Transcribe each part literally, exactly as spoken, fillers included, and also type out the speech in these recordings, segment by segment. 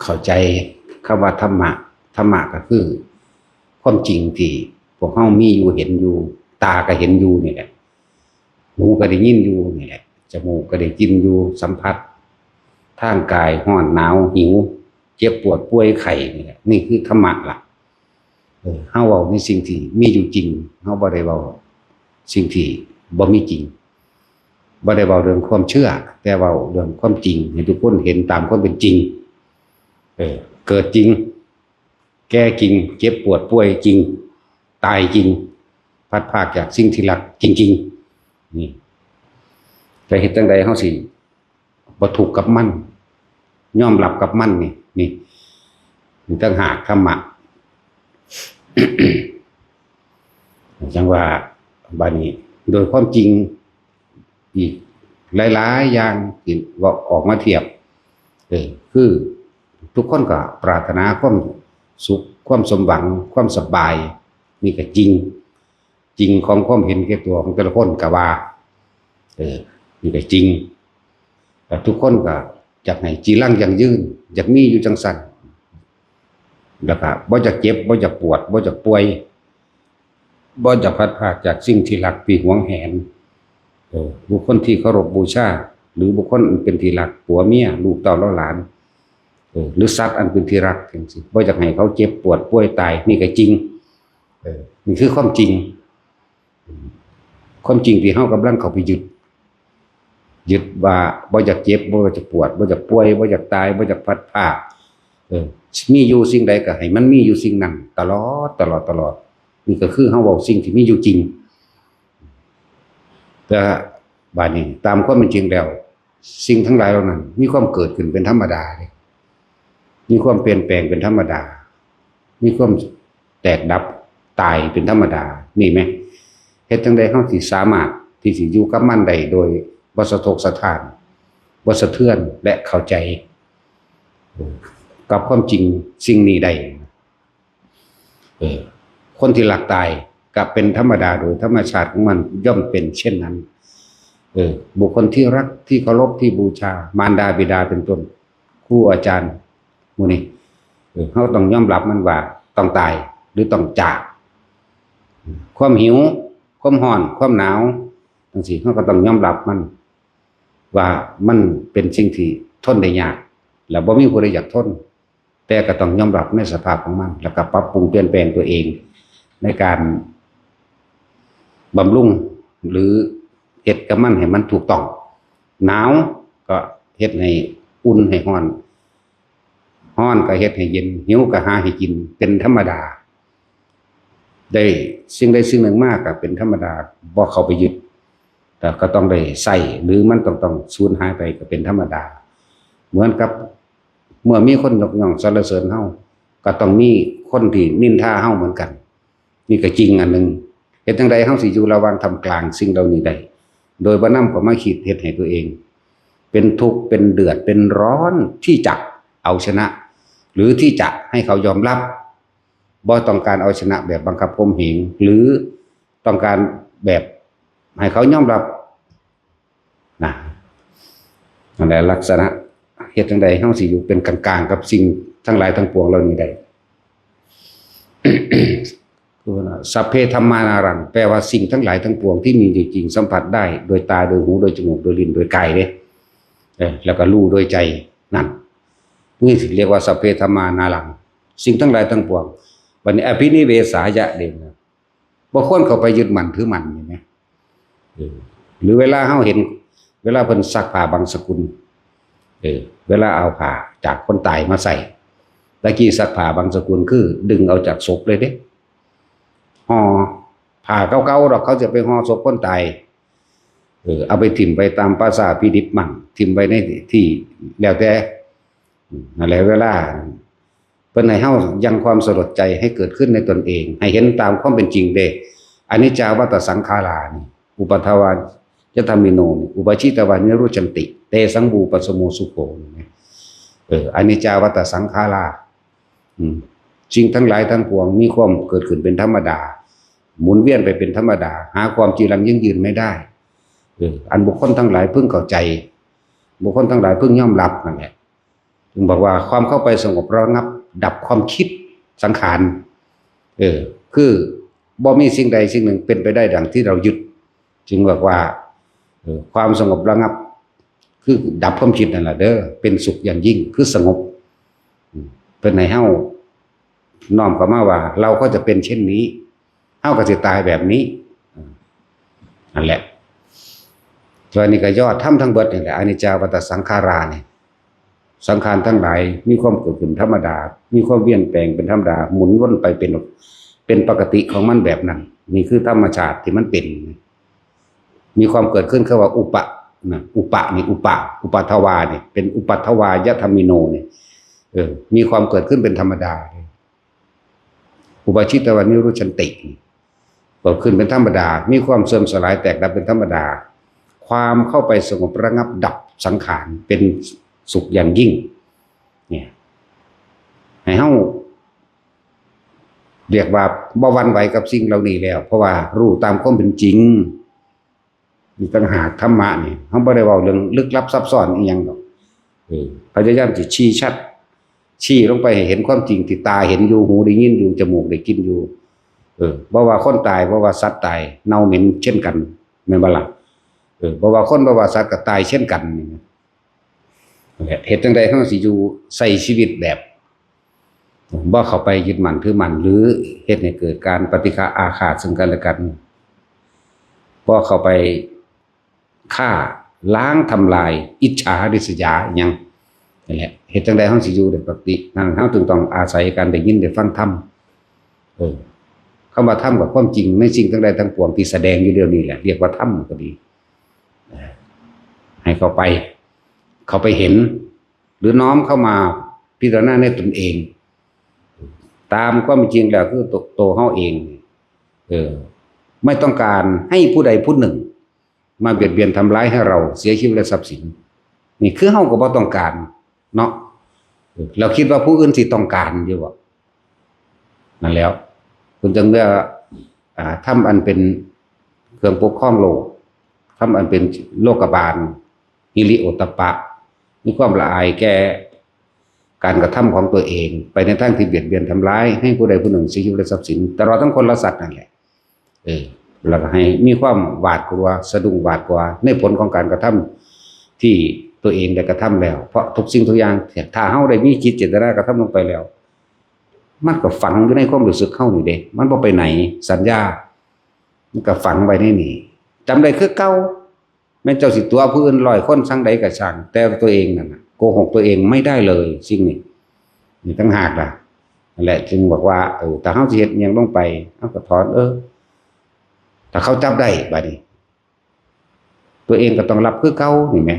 เข้าใจคำว่าธรรมะ ธรรมะก็คือความจริงที่พวกเฮามีอยู่เห็นอยู่ ตาก็เห็นอยู่นี่แหละ หูก็ได้ยินอยู่นี่แหละ จมูกก็ได้กลิ่นอยู่ สัมผัสทางกาย ร้อนหนาวหิว เจ็บปวดป่วยไข้นี่แหละ นี่คือธรรมะล่ะ เออ เฮาเว้าในสิ่งที่มีอยู่จริง เฮาบ่ได้เว้าสิ่งที่บ่มีจริง บ่ได้เว้าเรื่องความเชื่อ แต่เว้าเรื่องความจริง ให้ทุกคนเห็นตามความเป็นจริง เออ เกิดจริง แก่จริง เจ็บปวดป่วยจริง ตายจริง พลัดพรากจากสิ่งที่รักจริงๆ นี่ จะเฮ็ดจั่งใดเฮาสิบ่ทุกข์กับมัน ยอมรับกับมันนี่ นี่ นี่ต่างหากธรรมะ จั่งว่า บาดนี้ โดยความจริง อีกหลายๆ อย่างที่เว้าออกมาเทียบ เออ คือทุกคนก็ปรารถนาความสุข ความสมหวัง ความสบาย นี่ก็จริง จริงของความเห็นแก่ตัวของแต่ละคนก็ว่า เออ นี่ก็จริง แล้วทุกคนก็อยากให้จีรังยั่งยืน อยากมีอยู่จั่งซั้น แล้วก็บ่อยากเจ็บ บ่อยากปวด บ่อยากป่วย บ่อยากพลัดพรากจากสิ่งที่รักที่หวงแหน เออ บุคคลที่เคารพบูชา หรือบุคคลอันเป็นที่รัก ผัวเมีย ลูกเต้าเหล่าหลาน เออ หรือสัตว์อันเป็นที่รักจั่งซี้ บ่อยากให้เขาเจ็บปวดป่วยตาย นี่ก็จริง เออ นี่คือความจริง ความจริงที่เฮากำลังเข้าไปยึด ยึดว่าบ่อยากเจ็บ บ่อยากปวด บ่อยากป่วย บ่อยากตาย บ่อยากพลัดพราก เออ มีอยู่สิ่งใดก็ให้มันมีอยู่สิ่งนั้นตลอด ตลอด ตลอด นี่ก็คือเฮาเว้าสิ่งที่มีอยู่จริง แต่บาดนี้ตามความเป็นจริงแล้ว สิ่งทั้งหลายเหล่านั้นมีความเกิดขึ้นเป็นธรรมดาเด้ มีความเปลี่ยนแปลงเป็นธรรมดา มีความแตกดับตายเป็นธรรมดา นี่แหม เฮ็ดจั่งใดเฮาสิสามารถที่สิอยู่กับมันได้โดยบ่สะทกสะท้าน บ่สะเทือน และเข้าใจ เออ กับความจริงสิ่งนี้ได้ เออ คนที่รักตายก็เป็นธรรมดาโดยธรรมชาติของมันย่อมเป็นเช่นนั้น เออ บุคคลที่รักที่เคารพที่บูชา มารดาบิดาเป็นต้น ครูอาจารย์หมู่นี้ เออ เฮาต้องยอมรับมันว่าต้องตายหรือต้องจาก ความหิว ความร้อน ความหนาว จั่งซี้ เฮาก็ต้องยอมรับมัน ว่ามันเป็นสิ่งที่ทนได้ยาก แล้วบ่มีผู้ใดอยากทน แต่ก็ต้องยอมรับในสภาพของมัน แล้วก็ปรับปรุงเปลี่ยนแปลงตัวเอง ในการบำรุง หรือเฮ็ดกับมันให้มันถูกต้อง หนาวก็เฮ็ดให้อุ่นให้ร้อน ร้อนก็เฮ็ดให้เย็น หิวก็หาให้กิน เป็นธรรมดา ได้สิ่งใดสิ่งหนึ่งมาก็เป็นธรรมดา บ่เข้าไปยึด แต่ก็ต้องได้ใช้ หรือมันต้อง ต้องสูญหายไปก็เป็นธรรมดา เหมือนกับเมื่อมีคนยกย่องสรรเสริญเฮา ก็ต้องมีคนที่นินทาเฮาเหมือนกัน นี่ก็จริงอันหนึ่ง เฮ็ดจั่งใดเฮาสิอยู่ระหว่างท่ามกลางสิ่งเหล่านี้ได้ โดยบ่นำเข้ามาคิดเฮ็ดให้ตัวเอง เป็นทุกข์ เป็นเดือด เป็นร้อนที่จะเอาชนะ หรือที่จะให้เขายอมรับ บ่ต้องการเอาชนะแบบบังคับข่มเหง หรือต้องการแบบให้เขายอมรับ นะ นั่นแหละลักษณะ เฮ็ดจั่งใดเฮาสิอยู่เป็นกลางๆ กับสิ่งทั้งหลายทั้งปวงเหล่านี้ได้ คือว่า สัพเพธัมมานารัง แปลว่าสิ่งทั้งหลายทั้งปวงที่มีอยู่จริง สัมผัสได้โดยตา โดยหู โดยจมูก โดยลิ้น โดยกายเด้ เออ แล้วก็รู้โดยใจ นั่น นี่เรียกว่าสัพเพธัมมานารัง สิ่งทั้งหลายทั้งปวง บัดนี้อภินิเวสายะเด้นะ บ่ควรเข้าไปยึดมั่นถือมั่นนี่นะ เออ หรือเวลาเฮาเห็น เวลาเพิ่นซักผ้าบังสกุล เออ เวลาเอาผ้าจากคนตายมาใส่ ตะกี้ซักผ้าบังสกุลคือดึงเอาจากศพเลยเด้ ห่อผ้าเก่าๆ ดอก เขาจะไปห่อศพคนตาย เออ เอาไปถิ่มไว้ตามป่าช้าพิดิบมั่ง ถิ่มไว้ในที่แล้วแต่ อืม นั่นแหละ เวลาเพิ่นให้เฮายังความสลดใจให้เกิดขึ้นในตนเอง ให้เห็นตามความเป็นจริงเด้ อนิจจาวัตตสังขารานี่ อุปัทวายธรรมิโนนี่ อุปาจิตวานิรุจจันติ เตสังวูปัสสโมสุโข นี่นะ เออ อนิจจาวัตตสังขารา อืม สิ่งทั้งหลายทั้งปวงมีความเกิดขึ้นเป็นธรรมดา หมุนเวียนไปเป็นธรรมดา หาความจีรังยั่งยืนไม่ได้ เออ อันบุคคลทั้งหลายพึงเข้าใจ บุคคลทั้งหลายพึงยอมรับนั่นแหละ จึงบอกว่าความเข้าไปสงบระงับดับความคิดสังขาร เออ คือบ่มีสิ่งใดสิ่งหนึ่งเป็นไปได้ดังที่เรายึด จึงบอกว่า เออ ความสงบระงับ คือดับความคิดนั่นแหละเด้อ เป็นสุขอย่างยิ่ง คือสงบ อืม เพิ่นให้เฮาน้อมเข้ามาว่า เราก็จะเป็นเช่นนี้ เฮาก็สิตายแบบนี้ อืม นั่นแหละ ส่วนนี้ก็ยอดธรรมทั้งเบิดนี่แหละ อนิจจาวัฏฏสังขารานี่ สังขารทั้งหลายมีความเกิดขึ้นธรรมดา มีความเวียนแปลงเป็นธรรมดา หมุนวนไปเป็น เป็นปกติของมันแบบนั้น นี่คือธรรมชาติที่มันเป็น มีความเกิดขึ้น เขาว่าอุปะ นะ อุปะนี่ อุปะ อุปัทวานี่ เป็นอุปัทวายธรรมิโนนี่ เออ มีความเกิดขึ้นเป็นธรรมดา อุปาชิตวานิรุชชันติ เกิดขึ้นเป็นธรรมดา มีความเสื่อมสลายแตกดับเป็นธรรมดา ความเข้าไปสงบระงับดับสังขารเป็นสุขอย่างยิ่ง เนี่ย ให้เฮาเรียกว่าบ่หวั่นไหวกับสิ่งเหล่านี้แล้ว เพราะว่ารู้ตามความเป็นจริง นี่ต่างหากธรรมะนี่ เฮาบ่ได้เว้าเรื่องลึกลับซับซ้อนอีหยังดอก เออ พยายามสิชี้ชัด ชี้ลงไปให้เห็นความจริงที่ตาเห็นอยู่ หูได้ยินอยู่ จมูกได้กลิ่นอยู่ เออ บ่ว่าคนตาย บ่ว่าสัตว์ตาย เน่าเหม็นเช่นกัน แม่นบ่ล่ะ เออ บ่ว่าคน บ่ว่าสัตว์ก็ตายเช่นกันนี่นะ นั่นแหละ เฮ็ดจั่งใดเฮาสิอยู่ ใช้ชีวิตแบบ บ่เข้าไปยึดมั่นถือมั่น หรือเฮ็ดให้เกิดการปฏิฆะอาฆาตซึ่งกันและกัน บ่เข้าไปฆ่าล้างทำลายอิจฉาริษยาอิหยัง นั่นแหละ เฮ็ดจั่งใดเฮาสิอยู่ได้ปกติ นั่นเฮาจึงต้องอาศัยการได้ยินได้ฟังธรรม เออ คำว่าธรรมกับความจริงในสิ่งทั้งหลายทั้งปวงที่แสดงอยู่เดี๋ยวนี้แหละ เรียกว่าธรรมก็ดี ให้เข้าไป เข้าไปเห็น หรือน้อมเข้ามาพิจารณาในตนเอง ตามความเป็นจริงแล้วคือตัว ตัวเฮาเอง เออ ไม่ต้องการให้ผู้ใดผู้หนึ่ง มาเบียดเบียนทำร้ายให้เราเสียชีวิตและทรัพย์สิน นี่คือเฮาก็บ่ต้องการเนาะ เออ เราคิดว่าผู้อื่นสิต้องการอยู่บ่ นั่นแหล้ว เพิ่นจั่งว่า อ่า ธรรมอันเป็นเครื่องปกครองโลก ธรรมอันเป็นโลกบาล ฮิริโอตตัปปะ มีความละอายแก่การกระทำของตัวเอง ไปในทางที่เบียดเบียนทำร้ายให้ผู้ใดผู้หนึ่งเสียชีวิตและทรัพย์สิน ตลอดทั้งคนและสัตว์นั่นแหละ เออ แล้วก็ให้มีความหวาดกลัว สะดุ้งหวาดกลัวในผลของการกระทำที่ตัวเองได้กระทำแล้ว เพราะทุกสิ่งทุกอย่าง ถ้าเฮาได้มีจิตเจตนากระทำลงไปแล้ว มันก็ฝังอยู่ในความรู้สึกเฮานี่เด้ มันบ่ไปไหน สัญญา มันก็ฝังไว้ในนี่ จำได้คือเก่า แม้นเจ้าสิตั๋วผู้อื่นร้อยคนซั้งใดก็ช่าง แต่ตัวเองนั่นน่ะ โกหกตัวเองไม่ได้เลย สิ่งนี้ นี่ต่างหากล่ะ นั่นแหละ จึงบอกว่า เออ ถ้าเฮาสิเฮ็ดอิหยังลงไป เฮาก็ถอน เออ ถ้าเขาจับได้ บัดนี้ ตัวเองก็ต้องรับคือเก่า นี่แหม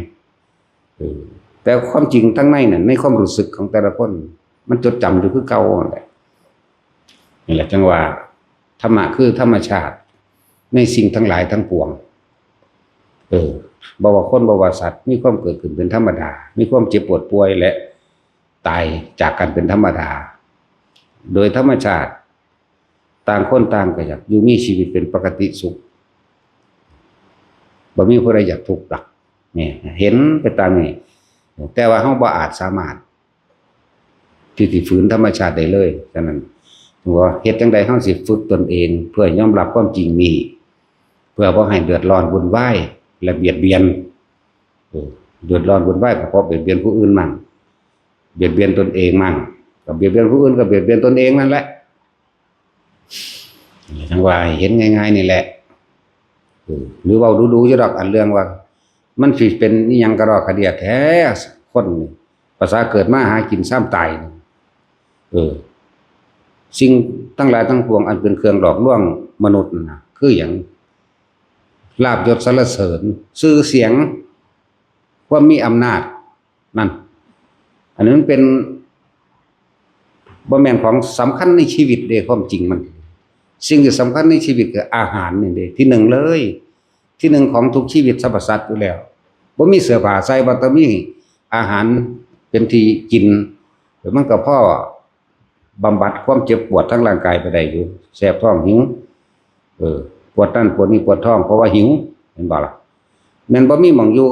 เออ แต่ความจริงทั้งในนั่น ในความรู้สึกของแต่ละคน มันจดจำอยู่คือเก่านั่นแหละ นี่แหละ จั่งว่า ธรรมะคือธรรมชาติ ในสิ่งทั้งหลายทั้งปวง เออ บ่ว่าคน บ่ว่าสัตว์ มีความเกิดขึ้นเป็นธรรมดา มีความเจ็บปวดป่วยและตายจากกันเป็นธรรมดา โดยธรรมชาติ ต่างคนต่างก็อยากอยู่มีชีวิตเป็นปกติสุข บ่มีผู้ใดอยากทุกข์ดอก เนี่ย เห็นไปตามนี้ แต่ว่าเฮาบ่อาจสามารถ ที่สิฝืนธรรมชาติได้เลย ฉะนั้น ว่าเฮ็ดจั่งใดเฮาสิฝึกตนเอง เพื่อยอมรับความจริงนี้ เพื่อบ่ให้เดือดร้อนวุ่นวาย และเบียดเบียน เออ เดือดร้อนวุ่นวายก็เพราะเบียดเบียนผู้อื่นมั่ง เบียดเบียนตนเองมั่ง ก็เบียดเบียนผู้อื่นก็เบียดเบียนตนเองนั่นแหละ จั่งว่าให้เห็นง่ายๆนี่แหละ เออ หรือเว้าดูๆอยู่ดอก อันเรื่องว่า มันสิเป็นอิหยังกระรอกกระเดียแท้ คนนี่ ภาษาเกิดมาหากินซ้ำตายนี่ เออ สิ่งทั้งหลายทั้งปวงอันเป็นเครื่องหลอกลวงมนุษย์นั่นนะ คือหยัง ลาภยศสรรเสริญ ชื่อเสียง ความมีอำนาจ นั่น อันนี้มันเป็น บ่แม่นของสำคัญในชีวิตเด้ ความจริงมัน สิ่งที่สำคัญในชีวิตคืออาหารนี่เด้ ที่หนึ่งเลย ที่หนึ่งของทุกชีวิตสรรพสัตว์อยู่แล้ว บ่มีเสื้อผ้าใส่ บ่ต้องมีอาหารเป็นที่กิน มันก็พอบำบัดความเจ็บปวดทางร่างกายไปได้อยู่ แสบท้อง หิว เออ ปวดนั่นปวดนี่ ปวดท้อง เพราะว่าหิว เห็นบ่ล่ะ แม่นบ่มีหม่องอยู่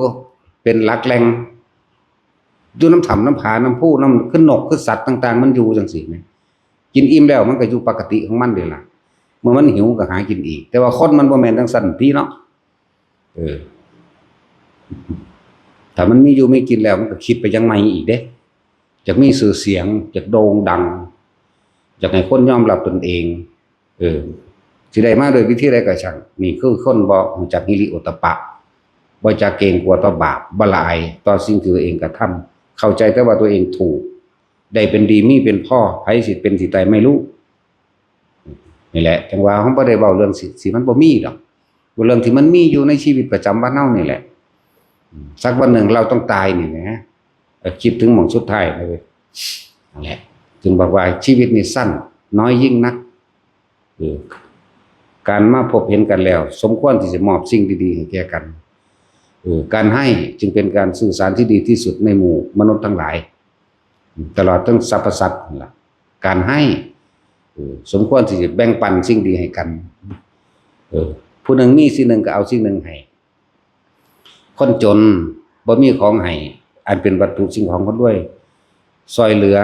เป็นหลักแหล่ง อยู่นำถ้ำนำผานำภูนำ คือนกคือสัตว์ต่างๆ มันอยู่จั่งซี้แหม กินอิ่มแล้วมันก็อยู่ปกติของมันเด้ล่ะ เมื่อมันหิวก็หากินอีก แต่ว่าคนมันบ่แม่นจั่งซั้นติเนาะ เออ ถ้ามันมีอยู่มีกินแล้วมันก็คิดไปอย่างใหม่อีกเด้ อยากมีชื่อเสียง อยากโด่งดัง อยากให้คนยอมรับตนเอง เออ สิได้มาโดยวิธีใดก็ช่าง นี่คือคนบ่รู้จักฮิริโอตตัปปะ บ่จักเกรงกลัวต่อบาป บ่ละอายต่อสิ่งที่ตัวเองกระทำ เข้าใจแต่ว่าตัวเองถูก ได้เป็นดีมีเป็นพอ ไผสิเป็นสิตายไม่รู้ นี่แหละ จั่งว่าเฮาบ่ได้เว้าเรื่องสิ สิมันบ่มีดอก เรื่องที่มันมีอยู่ในชีวิตประจำวันเฮานี่แหละ สักวันหนึ่งเราต้องตายนี่นะ เออ คิดถึงหม่องสุดท้ายนะเว้ย นั่นแหละ จึงบอกว่าชีวิตนี่สั้น น้อยยิ่งนัก เออ การมาพบเห็นกันแล้ว สมควรที่จะมอบสิ่งดีๆ ให้แก่กัน เออ การให้จึงเป็นการสื่อสารที่ดีที่สุดในหมู่มนุษย์ทั้งหลาย ตลอดทั้งสรรพสัตว์นั่นล่ะ การให้ เออ สมควรที่จะแบ่งปันสิ่งดีให้กัน เออ ผู้หนึ่งมีสิ่งหนึ่งก็เอาสิ่งหนึ่งให้ คนจนบ่มีของให้ อันเป็นวัตถุสิ่งของคนรวย ซ่อยเหลือ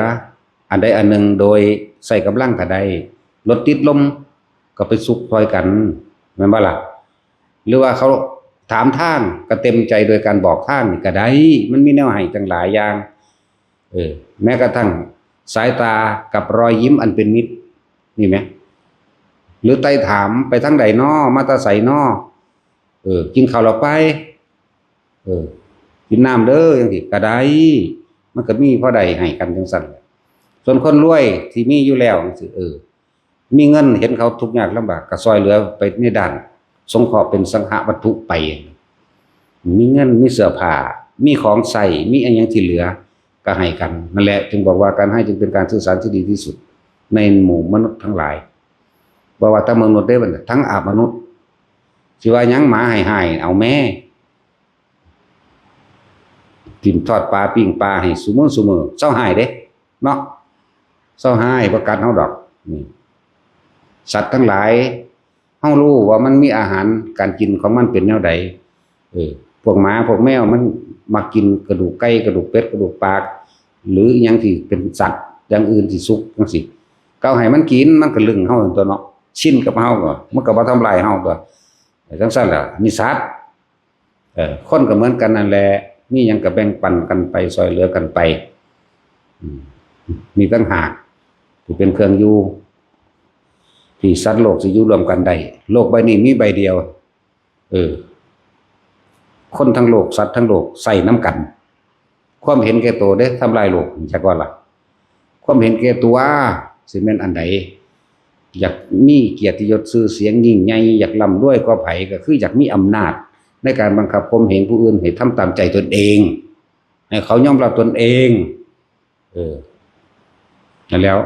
อันใดอันหนึ่งโดยใช้กำลังก็ได้ รถติดลมก็ไปซุกซ่อยกัน แม่นบ่ล่ะ หรือว่าเขาถามทางก็เต็มใจโดยการบอกทางนี่ก็ได้ มันมีแนวให้ตั้งหลายอย่าง เออ แม้กระทั่งสายตากับรอยยิ้มอันเป็นมิตร นี่แหม หรือไต่ถามไปทางใดน้อ มาแต่ไสน้อ เออ กินข้าวแล้วไป เออ กินน้ำเด้อ จั่งซี้ก็ได้ มันก็มีพอได้ให้กันจั่งซั้นแหละ ส่วนคนรวยที่มีอยู่แล้วจั่งซี้ เออ มีเงินเห็นเขาทุกข์ยากลำบากก็ซ่อยเหลือไปในด้านสงเคราะห์เป็นสังหวัตถุไป มีเงิน มีเสื้อผ้า มีของใช้ มีอะหยังที่เหลือก็ให้กัน นั่นแหละ จึงบอกว่าการให้จึงเป็นการสื่อสารที่ดีที่สุดในหมู่มนุษย์ทั้งหลาย บ่ว่าแต่มนุษย์เด้บัดนี้ ทั้งอมนุษย์ สิว่าหยังหมาฮ้ายๆ เอาแม่ ถิ่มทอดปลาปิ้งปลาให้ซุมื้อซุมื้อ เซาฮ้ายเด้ เนาะ เซาฮ้าย บ่กัดเฮาดอก นี่ สัตว์ทั้งหลาย เฮารู้ว่ามันมีอาหารการกินของมันเป็นแนวใด เออ พวกหมาพวกแมวมันมักกินกระดูกไก่ กระดูกเป็ด กระดูกปลา หรืออิหยังที่เป็นสัตว์อย่างอื่นที่สุกจั่งซี้ ก็เอาให้มันกิน มันก็ลึงเฮาตัวเนาะ ชินกับเฮาก็ มันก็บ่ทำลายเฮาตัว จั่งซั้นล่ะ นี่สัตว์ เออ คนก็เหมือนกันนั่นแหละ มีหยังก็แบ่งปันกันไป ซ่อยเหลือกันไป อืม นี่ต่างหากที่เป็นเครื่องอยู่ ที่สัตว์โลกสิอยู่ร่วมกันได้ โลกใบนี้มีใบเดียว เออ คนทั้งโลก สัตว์ทั้งโลกใช้นำกัน ความเห็นแก่ตัวเด้ทำลายโลก จักว่าล่ะ ความเห็นแก่ตัวสิแม่นอันใด อยากมีเกียรติยศชื่อเสียงยิ่งใหญ่ อยากร่ำรวยกว่าไผ ก็คืออยากมีอำนาจในการบังคับข่มเหงผู้อื่นให้ทำตามใจตนเอง ให้เขายอมรับตนเอง เออ นั่นแล้ว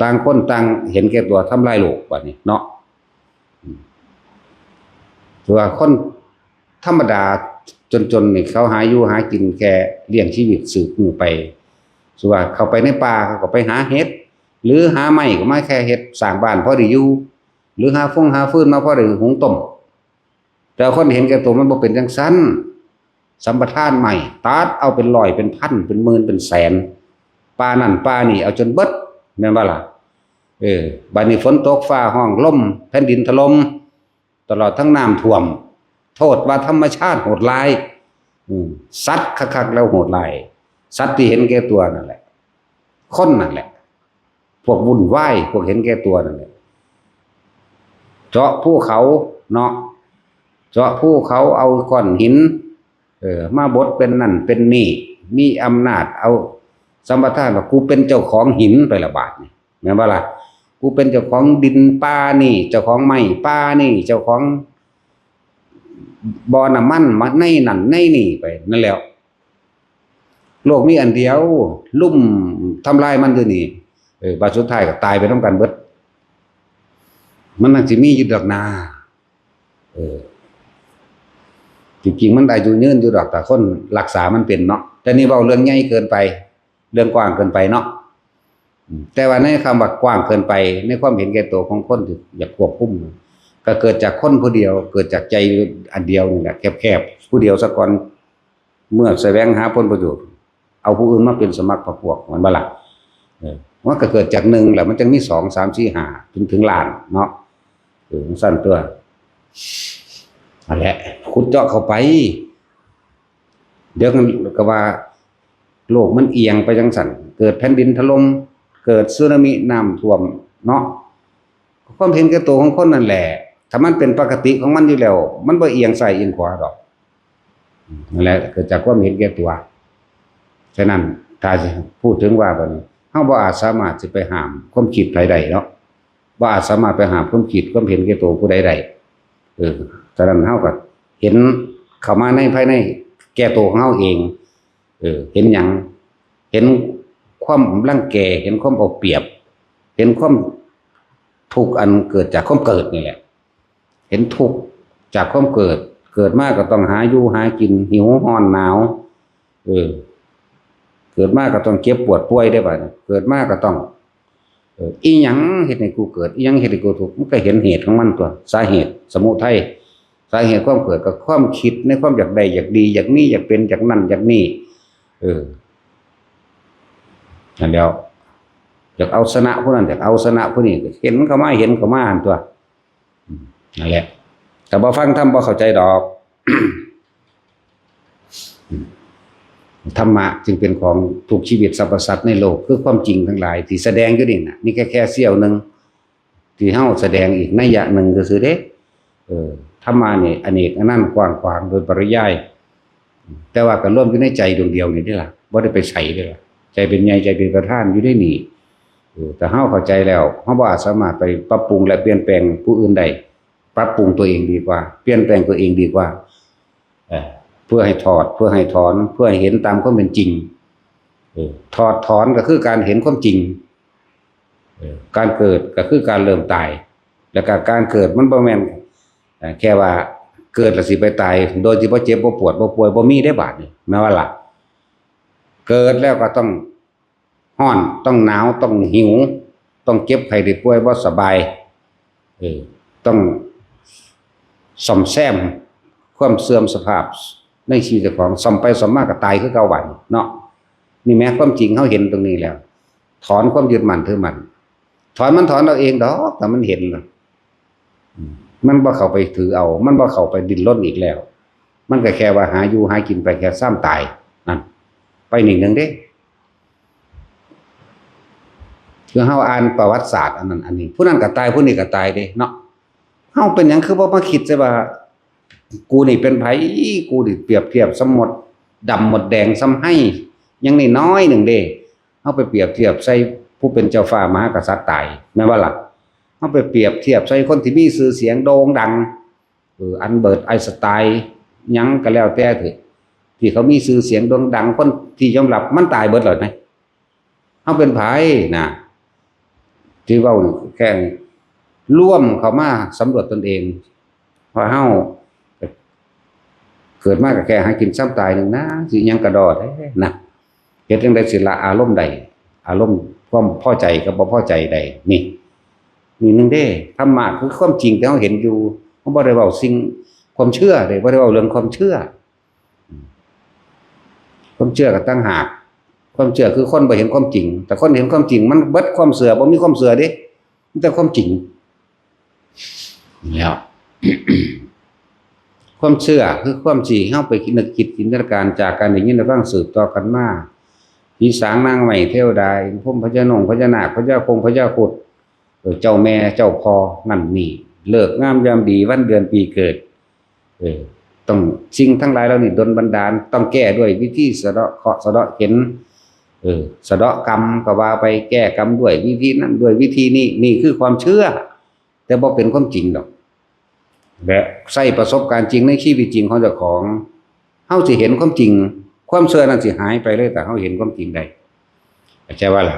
ต่างคนต่างเห็นแก่ตัวทำลายโลกบัดนี้เนาะ อืม ถือว่าคนธรรมดาจนๆ นี่เขาหาอยู่หากินแค่เลี้ยงชีวิตสืบมื้อไป ถือว่าเข้าไปในป่าเขาก็ไปหาเห็ด หรือหาไม้ก็มาแค่เฮ็ดสร้างบ้านพอได้อยู่ หรือหาฟงหาฟืนมาพอได้หุงต้ม แต่คนเห็นแก่ตัวมันบ่เป็นจั่งซั้น สัมปทานไม้ ตัดเอาเป็นร้อยเป็นพันเป็นหมื่นเป็นแสน ป่านั่นป่านี่เอาจนเบิด แม่นบ่ล่ะ เออ บัดนี้ฝนตกฟ้าฮ้อง ลมแผ่นดินถล่ม ตลอดทั้งน้ำท่วม โทษว่าธรรมชาติโหดร้าย อืม สัตว์คักๆ แล้วโหดร้าย สัตว์ที่เห็นแก่ตัวนั่นแหละ คนนั่นแหละ พวกวุ่นวาย พวกเห็นแก่ตัวนั่นแหละ เจาะภูเขาเนาะ เจาะภูเขา เอาก้อนหิน เออ มาบดเป็นนั่นเป็นนี่ มีอำนาจ เอาสัมปทานว่ากูเป็นเจ้าของหินไปละบาดนี่ แม่นบ่ล่ะ กูเป็นเจ้าของดินป่านี่ เจ้าของไม้ป่านี่ เจ้าของบ่อน้ำมันมาในนั่นในนี่ไป นั่นแหล้ว โลกมีอันเดียว ลุ่มทำลายมันอยู่นี่ เออ บาดสุดท้ายก็ตายไปนำกันเบิด มันน่าสิมีอยู่ดอกนา เออ จริงๆ มันอายุยืนอยู่ดอก ถ้าคนรักษามันเป็นเนาะ แต่นี่เว้าเรื่องใหญ่เกินไป เรื่องกว้างเกินไปเนาะ อืม แต่ว่าในคำว่ากว้างเกินไป ในความเห็นแก่ตัวของคนที่อยากควบคุม ก็เกิดจากคนผู้เดียว เกิดจากใจอันเดียวนี่แหละ แคบๆ ผู้เดียวซะก่อน เมื่อแสวงหาผลประโยชน์ เอาผู้อื่นมาเป็นสมัครพรรคพวก แม่นบ่ล่ะ? เออ มันก็เกิดจากหนึ่งแหละ มันจั่งมีสอง สาม สี่ ห้า จนถึงล้านเนาะ เออ จั่งซั้นตั๊ว นั่นแหละ ขุดเจาะเข้าไป เดี๋ยวก็ว่า โลกมันเอียงไปจั่งซั้น เกิดแผ่นดินถล่ม เกิดสึนามิน้ำท่วมเนาะ ความเห็นแก่ตัวของคนนั่นแหละ ถ้ามันเป็นปกติของมันอยู่แล้ว มันบ่เอียงซ้ายเอียงขวาดอก นั่นแหละ เกิดจากความเห็นแก่ตัว ฉะนั้น ถ้าสิพูดถึงว่าบัดนี้ เฮาบ่อาจสามารถสิไปห้ามความคิดไผได้เนาะ บ่อาจสามารถไปห้ามความคิดความเห็นแก่ตัวผู้ใดได้ เออ ฉะนั้นเฮาก็เห็นเข้ามาในภายในแก่ตัวของเฮาเอง เออ เห็นหยัง เห็นความรังแก เห็นความเอาเปรียบ เห็นความทุกข์อันเกิดจากความเกิดนี่แหละ เห็นทุกข์จากความเกิด เกิดมาก็ต้องหาอยู่หากิน หิวร้อนหนาว เออ เกิดมาก็ต้องเจ็บปวดป่วยได้บัดนี้ เกิดมาก็ต้อง เออ อีหยังเฮ็ดให้กูเกิด อีหยังเฮ็ดให้กูทุกข์ มันก็เห็นเหตุของมันตั๊ว สาเหตุ สมุทัย สาเหตุความเกิดก็ความคิดในความอยากได้ อยากดี อยากมี อยากเป็น อยากนั่น อยากนี่ เออ นั่นแหล้ว อยากเอาชนะผู้นั้น อยากเอาชนะผู้นี้ เห็นเข้ามา เห็นเข้ามาหั่นตั๊ว อืม นั่นแหละ ถ้าบ่ฟังธรรมบ่เข้าใจดอก ธรรมะจึงเป็นของทุกชีวิตสรรพสัตว์ในโลก คือความจริงทั้งหลายที่แสดงอยู่นี่น่ะ นี่แค่ แค่เสี้ยวหนึ่ง ที่เฮาแสดงอีกนัยยะหนึ่งซื่อๆเด้ เออ ธรรมะนี่อเนกอนันต์กว้างขวางโดยปริยาย แต่ว่าก็รวมอยู่ในใจดวงเดียวนี่เด้ล่ะ บ่ได้ไปไสเด้ล่ะ ใจเป็นใหญ่ ใจเป็นประธานอยู่ในนี่ เออ แต่เฮาเข้าใจแล้ว เฮาบ่อาจสามารถไปปรับปรุงและเปลี่ยนแปลงผู้อื่นได้ ปรับปรุงตัวเองดีกว่า เปลี่ยนแปลงตัวเองดีกว่า เอ่อ เพื่อให้ถอด เพื่อให้ถอน เพื่อให้เห็นตามความเป็นจริง เออ ถอดถอนก็คือการเห็นความจริง เออ การเกิดก็คือการเริ่มตาย แล้วก็การเกิดมันบ่แม่น เอ่อ แค่ว่าเกิดแล้วสิไปตาย โดยที่บ่เจ็บบ่ปวดบ่ป่วยบ่มีได้บาดนี่ แม่นว่าล่ะ เกิดแล้วก็ต้อง ร้อน ต้องหนาว ต้องหิว ต้องเจ็บไข้ได้ป่วยบ่สบาย เออ ต้องซ่อมแซมความเสื่อมสภาพในชีวิตเจ้าของ ซ่อมไปซ่อมมาก็ตายคือเก่าบัดนี้เนาะ นี่แหมความจริงเฮาเห็นตรงนี้แล้ว ถอนความยึดมั่นถือมั่น ถอนมันถอนเอาเองดอก ถ้ามันเห็นแล้ว อืม มันบ่เข้าไปถือเอา มันบ่เข้าไปดิ้นรนอีกแล้ว มันก็แค่ว่าหาอยู่หากินไปแค่ซ้ำตาย นั่น ไปนี่หนึ่งเด้ คือเฮาอ่านประวัติศาสตร์อันนั้นอันนี้ ผู้นั้นก็ตาย ผู้นี้ก็ตายเด้เนาะ เฮาเป็นหยังคือบ่มาคิดซะว่า กูนี่เป็นไผ กูนี่เปรียบเทียบสมมติดำหมดแดงซ้ำให้ ยังน้อยๆหนึ่งเด้ เฮาไปเปรียบเทียบใส่ผู้เป็นเจ้าฟ้ามหากษัตริย์ตาย แม่นบ่ล่ะ? เฮาไปเปรียบเทียบใส่คนที่มีชื่อเสียงโด่งดัง เออ อัลเบิร์ต ไอน์สไตน์ หยังก็แล้วแต่เถอะ ที่เขามีชื่อเสียงโด่งดัง คนที่ยอมรับ มันตายเบิดแล้วนะ เฮาเป็นไผนะ ที่เว้านี่แค่รวมเข้ามาสำรวจตนเอง ว่าเฮาเกิดมาก็แค่หากินซ้ำตายหนึ่งนะ สิหยังกะด้อแท้นะ เฮ็ดจั่งใดสิละอารมณ์ได้ อารมณ์ความพอใจกับบ่พอใจได้ นี่ นี่หนึ่งเด้ ธรรมะคือความจริงที่เฮาเห็นอยู่ เฮาบ่ได้เว้าสิ่ง ความเชื่อเด้ บ่ได้เว้าเรื่องความเชื่อ ความเชื่อก็ต่างหาก ความเชื่อคือคนบ่เห็นความจริง แต่คนเห็นความจริง มันเบิดความเชื่อ บ่มีความเชื่อเด้ มีแต่ความจริง แล้ว ความเชื่อคือความที่เฮาไปนึกคิดจินตนาการจากการได้ยินได้ฟังสืบต่อกันมา ผีสางนางไม้เทวดา พรหมพญานงพญานาค พญาคงพญาครุฑ เออ เจ้าแม่เจ้าพ่อนั่นนี่ ฤกษ์งามยามดี วันเดือนปีเกิด เออ ต้อง สิ่งทั้งหลายเหล่านี้ดลบันดาล ต้องแก้ด้วยวิธีสะเดาะเคราะห์สะเดาะเข็ญ เออ สะเดาะกรรมก็ว่าไป แก้กรรมด้วยวิธีนั้นด้วยวิธีนี้ นี่คือความเชื่อ แต่บ่เป็นความจริงดอก และใช้ประสบการณ์จริงในชีวิตจริงของเจ้าของ เฮาสิเห็นความจริง ความเชื่อนั้นสิหายไปเลย แต่เฮาเห็นความจริงได้ เข้าใจว่าล่ะ?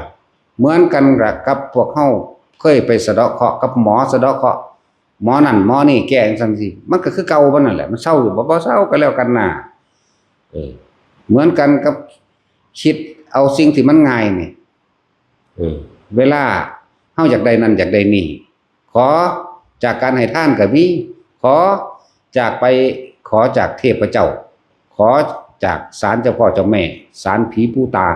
เหมือนกันกับพวกเฮาเคยไปสะเดาะเคราะห์กับหมอ สะเดาะเคราะห์ หมอนั่นหมอนี่แก้จั่งซั้นสิ มันก็คือเก่ามันนั่นแหละ มันเซาอยู่บ่ บ่เซาก็แล้วกันน่า เออ เหมือนกันกับคิดเอาสิ่งที่มันง่ายนี่ เออ เวลาเฮาอยากได้นั่นอยากได้นี่ ขอจากการให้ทานก็มี ขอจากไป ขอจากเทพเจ้า ขอ จากศาลเจ้าพ่อเจ้าแม่ ศาลผีปู่ตา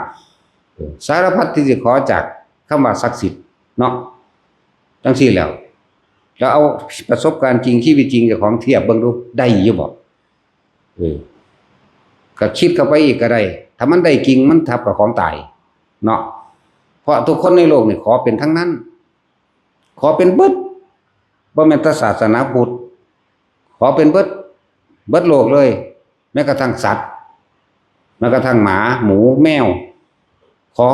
เออ สารพัดที่สิขอจากคำว่าศักดิ์สิทธิ์เนาะ จังซี่แล้ว แล้วเอาประสบการณ์จริงชีวิตจริงเจ้าของเทียบเบิ่งดู ได้อยู่บ่ เออ ก็คิดเข้าไปอีกก็ได้ ถ้ามันได้จริงมันทับกับของตายเนาะ เพราะทุกคนในโลกนี่ขอเป็นทั้งนั้น ขอเป็นเบิด บ่แม่นแต่ศาสนาพุทธ ขอเป็นเบิด เบิดโลกเลย แม้กระทั่งสัตว์ แม้กระทั่งหมา หมู แมว ขอ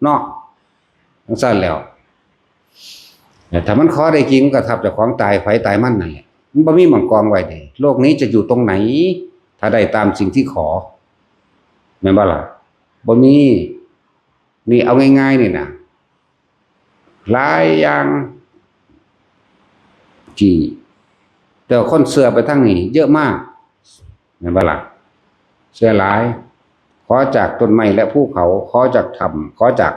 เนาะ จังซั่นแล้ว แต่ถ้ามันขอได้จริงมันก็ทับเจ้าของตาย ไผตายมันนั่นแหละ มันบ่มีหม่องกองไว้เด้ โลกนี้จะอยู่ตรงไหน ถ้าได้ตามสิ่งที่ขอ แม่นบ่ล่ะ บ่มี นี่เอาง่ายๆ นี่นะ หลายอย่าง ที่ แต่คนเชื่อไปทางนี้เยอะมาก แม่นบ่ล่ะ เชื่อหลาย ขอจากต้นไม้และภูเขา ขอจากถ้ำ ขอจาก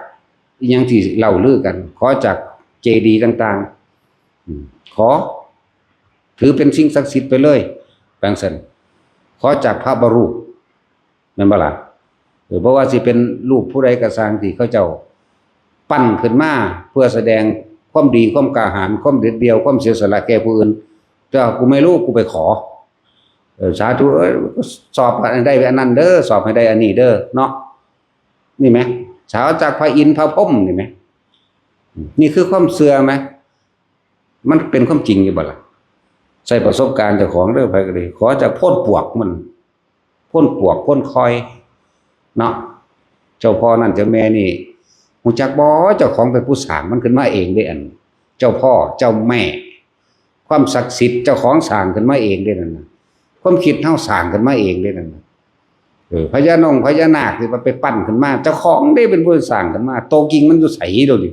อิหยังที่เล่าลือกัน ขอจากเจดีย์ต่างๆ อืม ขอ ถือเป็นสิ่งศักดิ์สิทธิ์ไปเลย จังซั่น ขอจากพระบรรูป แม่นบ่ล่ะ เออ บ่ว่าสิเป็นรูปผู้ใดก็ซ่างที่เขาเจ้าปั้นขึ้นมาเพื่อแสดงความดี ความกล้าหาญ ความเด็ดเดี่ยว ความเสียสละแก่ผู้อื่น แต่กูไม่รู้ กูไปขอ เออ สาธุ เอ้ย สอบให้ได้อันนั้นเด้อ สอบให้ได้อันนี้เด้อ เนาะ นี่ไหม สาวจากพระอินทร์พระพรหมนี่ไหม นี่คือความเชื่อไหม มันเป็นความจริงอยู่บ่ล่ะ ใช้ประสบการณ์เจ้าของเด้อ ไผก็ดี ขอจากโพนปวกมัน โพนปวก โพนคอย เนาะ เจ้าพ่อนั่นเจ้าแม่นี่ ฮู้จักบ่ เจ้าของเป็นผู้สร้างมันขึ้นมาเองเด้ อัน เจ้าพ่อ เจ้าแม่ ความศักดิ์สิทธิ์ เจ้าของสร้างขึ้นมาเองเด้นั่นน่ะ ความคิดเฮาสร้างขึ้นมาเองเด้นั่นน่ะ เออ พญานงพญานาคที่มันไปปั้นขึ้นมา เจ้าของเด้เป็นผู้สร้างขึ้นมา โตจริงมันอยู่ไสเดี๋ยวนี้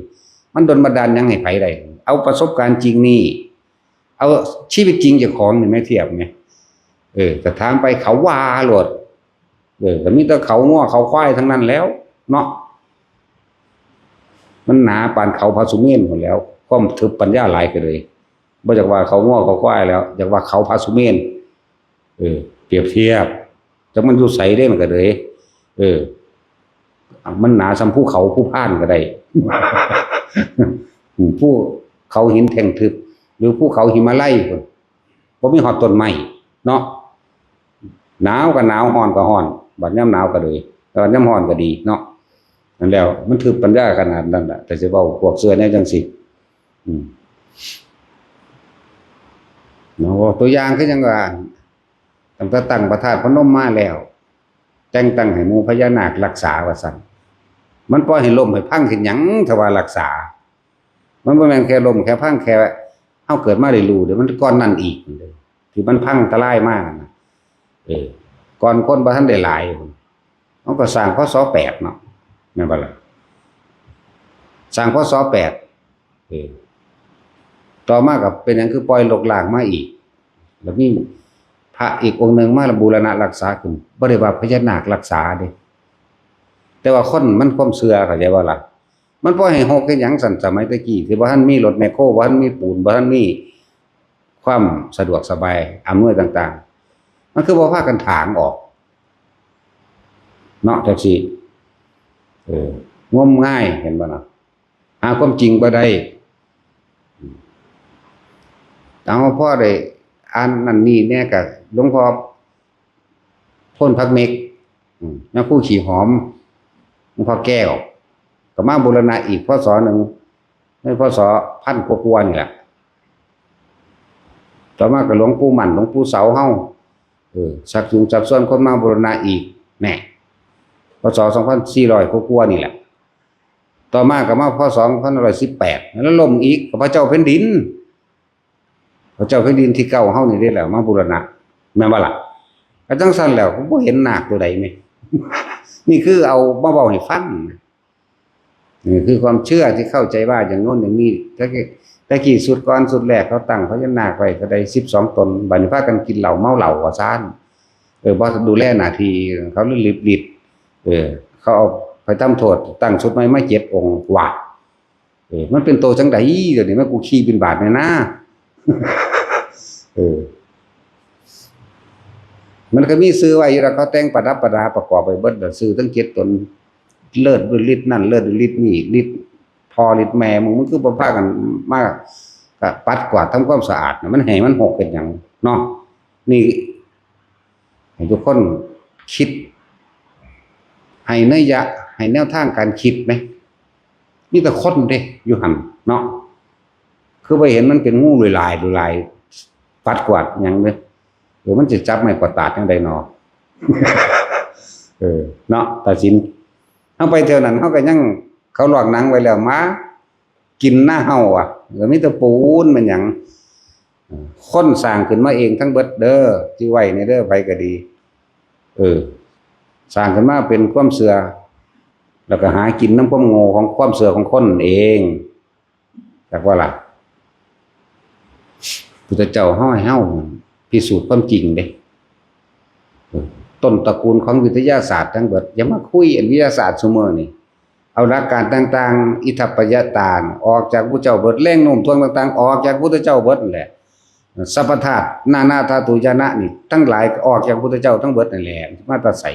มันดลบันดาลหยังให้ไผได้ เอาประสบการณ์จริงนี่ เอาชีวิตจริงเจ้าของนี่มาเทียบไง เออ ก็ถามไปเขาว่าโลด เออ ก็มีแต่เขางัวเขาควายทั้งนั้นแล้ว เนาะ มันหนาปานเขาพระสุเมรุพู้นแล้ว ความทึบปัญญาหลายก็เลย บ่อยากว่าเขางัวเขาควายแล้ว อยากว่าเขาพระสุเมรุ เออ เปรียบเทียบ จักมันอยู่ไสเด้มันก็เลย เออ มันหนาส่ำภูเขาภูพานก็ได้ ภูเขาหินแท่งทึบ หรือภูเขาหิมาลัยพู้น บ่มีฮอดต้นไม้เนาะ หนาวก็หนาว ร้อนก็ร้อน บัดยามหนาวก็เลย แต่บัดยามร้อนก็ดีเนาะ นั่นแล้ว มันทึบปัญญาขนาดนั้นน่ะ แต่สิเว้าพวกเชื่อแนวจังซี่ อืม เนาะ ตัวอย่างคือจั่งว่า ตั้งแต่ตั้งพระธาตุพนมมาแล้ว แต่งตั้งให้หมู่พญานาครักษาว่าซั่น มันปล่อยให้ล้มให้พังขึ้นหยัง ถ้าว่ารักษา มันบ่แม่นแค่ล้มแค่พัง แค่เฮาเกิดมาได้รู้เด้ มันก่อนนั้นอีกเด้ ที่มันพังทลายมานั่นน่ะ เออ ก่อนคนบ่ทันได้หลาย มันก็สร้าง พ.ศ. แปดเนาะ แม่นบ่ล่ะ สร้าง พ.ศ. แปด เออ ต่อมาก็เป็นหยังคือปล่อยรกร้างมาอีก แล้วมีพระอีกองค์หนึ่งมาบูรณะรักษาขึ้น บ่ได้ว่าพญานาครักษาเด้ แต่ว่าคนมันความเชื่อ เข้าใจบ่ล่ะ มันปล่อยให้ฮกเฮ็ดหยังซั่น สมัยแต่กี้ที่บ่ทันมีรถแมคโคร บ่ทันมีปูน บ่ทันมีความสะดวกสบายอำนวยต่างๆ มันคือบ่พากันถางออก เนาะ จังซี่ เออ งมงาย เห็นบ่ล่ะ หาความจริงบ่ได้ เอาพอได้อ่านนั่นนี่แหน่ ก็หลวงพ่อโพนผักเม็ก อืม พระครูขี้หอม หลวงพ่อแก้ว ก็มาบูรณะอีก พ.ศ. หนึ่ง ใน พ.ศ. พันกว่าๆ นี่แหละ ต่อมาก็หลวงปู่มั่น หลวงปู่เสาเฮา เออ ชักจูงชักชวนคนมาบูรณะอีก แน่ พ.ศ. สองพันสี่ร้อยกว่าๆ นี่แหละ ต่อมาก็มา พ.ศ. สองพันห้าร้อยสิบแปด แล้วล้มอีก ก็พระเจ้าแผ่นดิน พระเจ้าแผ่นดินที่เก้าเฮานี่เด้แหละมาบูรณะ แม่นบ่ล่ะ ก็จังซั่นแล้ว ก็บ่เห็นนาคตัวใดแหม นี่คือเอามาเว้าให้ฟัง นี่คือความเชื่อที่เข้าใจว่าอย่างโน้นอย่างนี้ แต่กี้ แต่กี้สุดก่อนสุดแรกเขาตั้งพญานาคไว้เท่าใด สิบสองตน บัดนี้พากันกินเหล้าเมาเหล้าว่าซั่น เออ บ่ดูแลหน้าที่ เขาเลยลิบลิด เออ เขาเอาไปทำโทษ ตั้งชุดใหม่มาเจ็ดองค์ว่า เออ มันเป็นโตจังใด เดี๋ยวนี้มันกูขี่บิณฑบาตแม่นนะ เออ มันก็มีชื่อไว้อยู่แล้ว เขาแต่งประดับประดาประกอบไปเบิดแล้ว ชื่อทั้งเจ็ดตน ฤๅฤๅฤๅนั่น ฤๅฤๅฤๅนี่ ฤๅพ่อฤๅแม่ มึง มึงคือบ่พากันมา ก็ปัดกวาดทำความสะอาดน่ะ มันให้มันหกเป็นหยังเนาะ นี่ ให้ทุกคนคิด ให้นัยยะ ให้แนวทางการคิดไหม มีแต่คนเด้อยู่หั่นเนาะ คือไปเห็นมันเป็นงูลอยๆ ลอยๆ ปัดกวาดหยังเด้อ เออ มันจะจับไม้กวาดตาดจังใดเนาะ เออ เนาะ ตัดสิน เฮาไปเท่านั้น เฮาก็ยัง เขาลอกหนังไว้แล้ว มากินหน้าเฮาอ่ะ ก็มีแต่ปูนมันหยัง คนสร้างขึ้นมาเองทั้งเบิดเด้อ ที่ไว้ในเด้อ ไผก็ดี เออ สร้างขึ้นมาเป็นความเชื่อ แล้วก็หากินนำความโง่ของความเชื่อของคนเอง จักว่าล่ะ พุทธเจ้าเฮาให้เฮาพิสูจน์ความจริงเด้ ต้นตระกูลของวิทยาศาสตร์ทั้งเบิด อย่ามาคุยอันวิทยาศาสตร์ซุมื้อนี่ เอาหลักการต่างๆ อิทัปปัจจยตา ออกจากพุทธเจ้าเบิด แรงโน้มถ่วงต่างๆ ออกจากพุทธเจ้าเบิดนั่นแหละ สัพพธาตุ นานาธาตุญาณะนี่ ทั้งหลายก็ออกจากพุทธเจ้าทั้งเบิดนั่นแหละ มาแต่ไส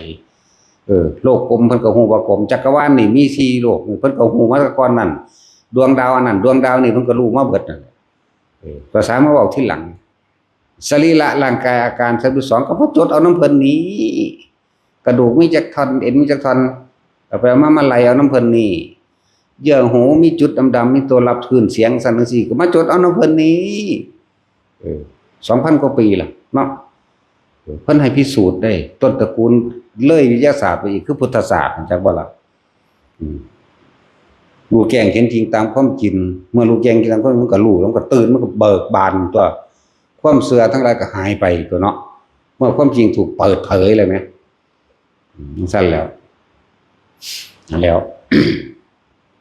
เออ โลกกลมเพิ่นก็ฮู้ว่ากลม จักรวาลนี่มีสี่โลก เพิ่นก็ฮู้มาแต่ก่อนนั้น ดวงดาวอันนั้น ดวงดาวนี่ เพิ่นก็รู้มาเบิดนั่นแหละ เออ ภาษามาเว้าทีหลัง สรีระร่างกายอาการสามสิบสอง ก็มาจดเอานำเพิ่นนี่ กระดูกมีจักท่อน เอ็นมีจักท่อน เอาไปเอามา มาไล่เอานำเพิ่นนี่ เยื่อหูมีจุดดำๆ มีตัวรับคลื่นเสียงสั่นจังซี่ ก็มาจดเอานำเพิ่นนี่ เออ สองพันกว่าปีล่ะเนาะ เออ เพิ่นให้พิสูจน์ได้ ต้นตระกูลเลยวิทยาศาสตร์ไปอีก คือพุทธศาสตร์ จักบ่ล่ะ อืม รู้แจ้งเห็นจริงตามความจริง เมื่อรู้แจ้งจริงตามความจริง มันก็รู้ มันก็ตื่น มันก็เบิกบานตัว ความเชื่อทั้งหลายก็หายไปตัวเนาะ เมื่อความจริงถูกเปิดเผยเลยไหม อืม จั่งซั่นแล้ว นั่นแล้ว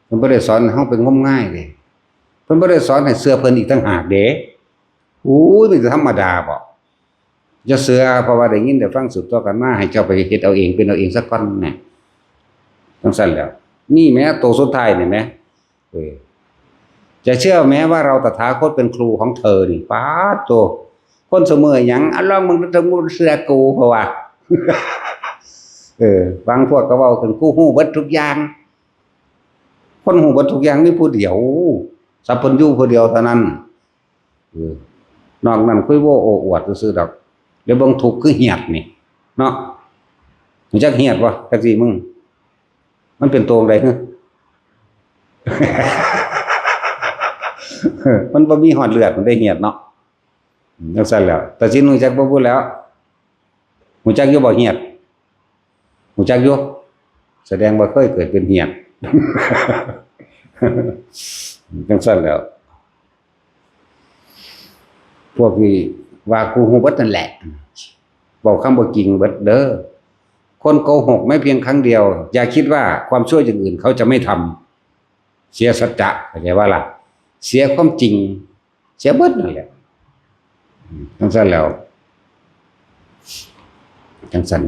เพิ่นบ่ได้สอนให้เฮาไปงมงายเด้ เพิ่นบ่ได้สอนให้เชื่อเพิ่นอีกต่างหากเด้ โอ้ย มันจะธรรมดาบ่ อย่าเชื่อ เพราะว่าได้ยินได้ฟังสืบต่อกันมา ให้เจ้าไปเฮ็ดเอาเอง เป็นเอาเองซะก่อนแหม จั่งซั่นแล้ว นี่แหม ตัวสุดท้ายนี่แหม เออ จะเชื่อไหมว่าเราตถาคตเป็นครูของเธอนี่ ป๊าดโธ่ คนซุมื้อหยัง อ่ะ ลองมึงดู เธอบ่เชื่อกู เพราะว่า เออ บางพวกก็เว้าขึ้น กูฮู้เบิดทุกอย่าง คนฮู้เบิดทุกอย่างมีผู้เดียว สัพพัญญูผู้เดียวเท่านั้น เออ นอกนั้นคุยโว้โอ้อวดซื่อๆดอก แล้วเบิ่งทุกข์คือเหียดนี่ เนาะ รู้จักเหียดบ่ จักสิมึง มันเป็นตัวใด๋ มันบ่มีฮอดเลือด มันได้เหียดเนาะ จั่งซั่นแล้ว ตัดสินรู้จักบ่พูดแล้ว รู้จักอยู่บ่เหียด รู้จักอยู่ แสดงว่าเคยเกิดเป็นเหียด จั่งซั่นแล้ว พวกนี้ว่ากูฮู้เบิดนั่นแหละ เว้าคำบ่จริงเบิดเด้อ คนโกหกแม้เพียงครั้งเดียว อย่าคิดว่าความชั่วอย่างอื่นเขาจะไม่ทำ เสียสัจจะ เข้าใจว่าล่ะ เสียความจริง เสียเบิดนั่นแหละ จั่งซั่นแล้ว จั่งซั่น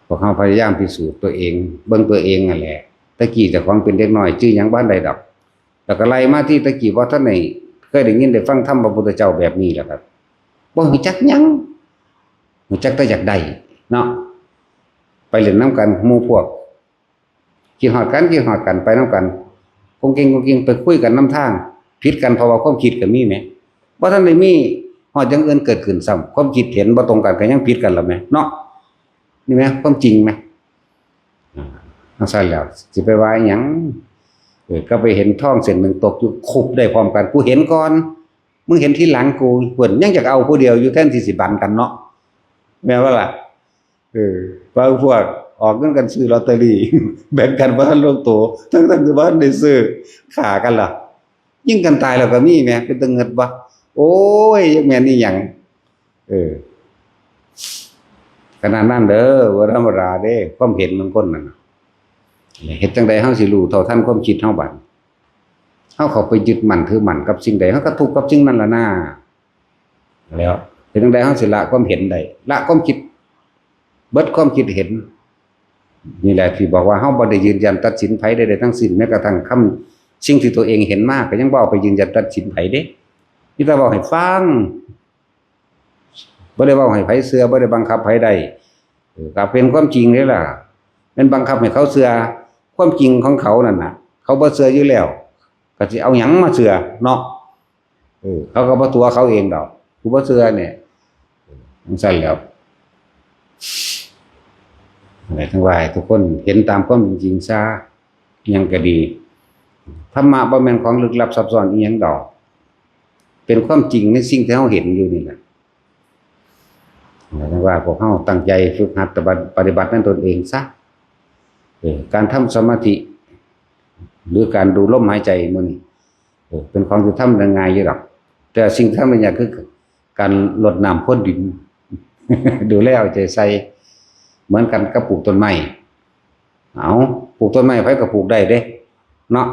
พวกเฮาพยายามพิสูจน์ตัวเอง เบิ่งตัวเองนั่นแหละ แต่กี้เจ้าของเป็นเด็กน้อย ชื่อหยังบ่ทันได้ดอก แล้วก็ไล่มาที่แต่กี้ บ่ทันได้เคยได้ยินได้ฟังธรรมพระพุทธเจ้าแบบนี้แหละครับ บ่รู้จักหยัง รู้จักแต่อยากได้ เนาะ ไปเล่นนำกันหมู่พวก คิดฮอดกัน คิดฮอดกัน ไปนำกัน กุ้งกิ้ง กุ้งกิ้ง ไปคุยกันนำทาง ผิดกันเพราะว่าความคิดก็มีแหม บ่ทันได้มีฮอดอย่างอื่นเกิดขึ้นซ้ำ ความคิดเห็นบ่ตรงกันก็ยังผิดกันแล้วแหม เนาะ นี่แหม ความจริงแหม อ่า จั่งซั่นแล้ว สิไปว่าอิหยัง เออ ก็ไปเห็นทองเส้นหนึ่งตกอยู่ คุบได้พร้อมกัน กูเห็นก่อน มึงเห็นทีหลังกู เพิ่นยังอยากเอาผู้เดียวอยู่ แทนที่สิบันกันเนาะ แม่นบ่ล่ะ เออ บางพวกออกเงินกันซื้อลอตเตอรี่ แบ่งกันบ่ทันลงตัว ทั้งๆที่บ่ทันได้ซื้อ ฆ่ากันล่ะ ยิงกันตายแล้วก็มีแหม เป็นตาเงิดบ่ โอ้ย จักแม่นอีหยัง เออ ขนาดนั้นเด้อ บ่ธรรมดาเด้ ความเห็นของคนนั่นน่ะ เฮ็ดจั่งใดเฮาสิรู้เท่าทันความคิดเฮาบัด เฮาเข้าไปยึดมั่นถือมั่นกับสิ่งใด เฮาก็ทุกข์กับสิ่งนั้นล่ะนา แล้ว เฮ็ดจั่งใดเฮาสิละความเห็นได้ ละความคิด เบิดความคิดเห็น นี่แหละที่บอกว่าเฮาบ่ได้ยืนยันตัดสินไผใดๆทั้งสิ้น แม้กระทั่งคำ สิ่งที่ตัวเองเห็นมาก็ยังบ่เอาไปยืนยันตัดสินไผเด้ มีแต่เว้าให้ฟัง บ่ได้เว้าให้ไผเชื่อ บ่ได้บังคับไผได้ เออ ก็เป็นความจริงเด้ล่ะ แม่นบังคับให้เขาเชื่อความจริงของเขานั่นน่ะ เขาบ่เชื่ออยู่แล้ว ก็สิเอาหยังมาเชื่อเนาะ เออ เขาก็บ่ตั๋วเขาเองดอก ผู้บ่เชื่อเนี่ย จั่งซั่นแหล้ว อะไรทั้งหลาย ทุกคนเห็นตามความเป็นจริงซะ อิหยังก็ดี ธรรมะบ่แม่นของลึกลับซับซ้อนอิหยังดอก เป็นความจริงในสิ่งที่เราเห็นอยู่นี่แหละ อะไรทั้งหลาย พวกเราตั้งใจฝึกหัดปฏิบัติในตนเองซะ เออ การทำสมาธิ หรือการดูลมหายใจมื้อนี้ เออ เป็นของที่ทำได้ง่ายอยู่ดอก แต่สิ่งที่ทำได้ยากคือการรดน้ำพรวนดิน ดูแลเอาใจใส่ เหมือนกันกับปลูกต้นไม้ เอา ปลูกต้นไม้ไผก็ปลูกได้เด้ เนาะ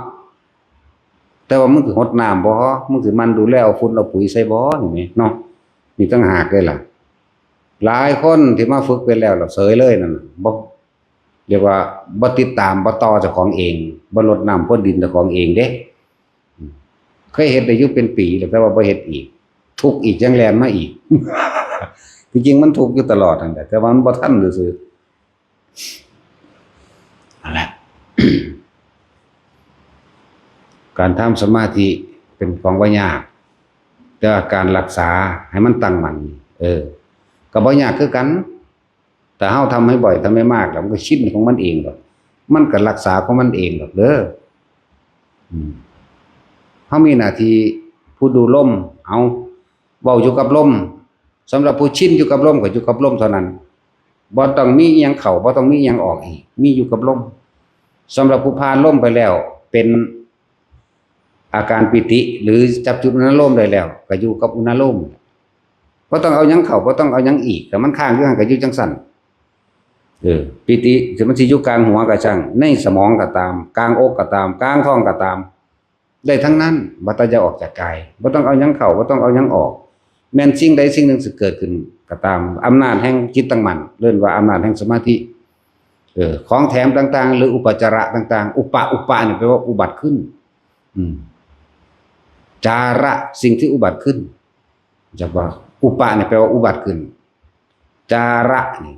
แต่ว่ามึงสิรดน้ำบ่ มึงสิหมั่นดูแลเอาฝุ่นเอาปุ๋ยใส่บ่ นี่แหมเนาะ นี่ต่างหากเลยล่ะ หลายคนที่มาฝึกไปแล้วล่ะเสยเลยนั่นน่ะ บ่ เรียกว่าบ่ติดตาม บ่ต่อเจ้าของเอง บ่รดน้ำพรวนดินเจ้าของเองเด้ เคยเฮ็ดได้อยู่เป็นปีแล้ว แต่ว่าบ่เฮ็ดอีก ทุกข์อีก ยังแล่นมาอีก ที่จริงมันทุกข์อยู่ตลอดนั่นแหละ แต่ว่ามันบ่ทันซื่อๆ นั่นแหละ การทำสมาธิเป็นของบ่ยาก แต่ว่าการรักษาให้มันตั้งมั่น เออ ก็บ่ยากคือกัน แต่เฮาทำให้บ่อย ทำให้มากแล้ว มันก็ชินของมันเองดอก มันก็รักษาของมันเองดอกเด้อ อืม เฮามีหน้าที่ผู้ดูลม เอา เว้าอยู่กับลม สำหรับผู้ชินอยู่กับลมก็อยู่กับลมเท่านั้น บ่ต้องมีอิหยังเข้า บ่ต้องมีอิหยังออกอีก มีอยู่กับลม สำหรับผู้ผ่านลมไปแล้ว เป็นอาการปีติ หรือจับจุดอุณาโลมได้แล้ว ก็อยู่กับอุณาโลม บ่ต้องเอาหยังเข้า บ่ต้องเอาหยังอีก แต่มันค้างอยู่หั่นก็อยู่จั่งซั่น เออ ปีติ สิมันสิอยู่กลางหัวก็ช่าง ในสมองก็ตาม กลางอกก็ตาม กลางท้องก็ตาม ได้ทั้งนั้น บ่ต้องอย่าออกจากกาย บ่ต้องเอาหยังเข้า บ่ต้องเอาหยังออก แม่นสิ่งใดสิ่งหนึ่งสิเกิดขึ้นก็ตาม อำนาจแห่งจิตตั้งมั่น เรียกว่าอำนาจแห่งสมาธิ เออ ของแถมต่างๆ หรืออุปจาระต่างๆ อุปะ อุปะเนี่ยแปลว่าอุบัติขึ้น อืม จาระ สิ่งที่อุบัติขึ้น จักว่า อุปะเนี่ยแปลว่าอุบัติขึ้น จาระนี่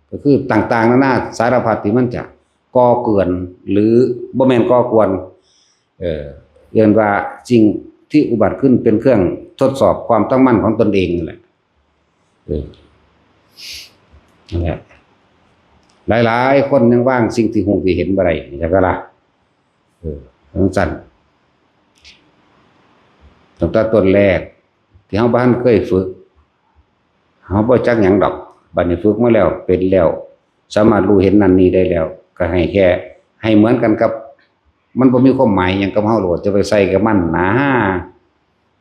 ก็คือต่างๆ นานาสารพัดที่มันจะก่อกวน หรือบ่แม่นก่อกวน เอ่อ เรียกว่าสิ่งที่อุบัติขึ้นเป็นเครื่องทดสอบความตั้งมั่นของตนเองนั่นแหละ เออ นั่นแหละ หลายๆ คนยังวางสิ่งที่ฮู้ที่เห็นบ่ได้ จักว่าล่ะ เออ จั่งซั่น ตั้งแต่ต้นแรก ที่เฮาบ่ทันเคยฝึก เฮาบ่จักหยังดอก บัดนี้ฝึกมาแล้ว เป็นแล้ว สามารถรู้เห็นนั่นนี่ได้แล้ว ก็ให้แค่ ให้เหมือนกันกับ มันบ่มีความหมายหยังกับเฮาโลด จะไปใส่กับมันนะ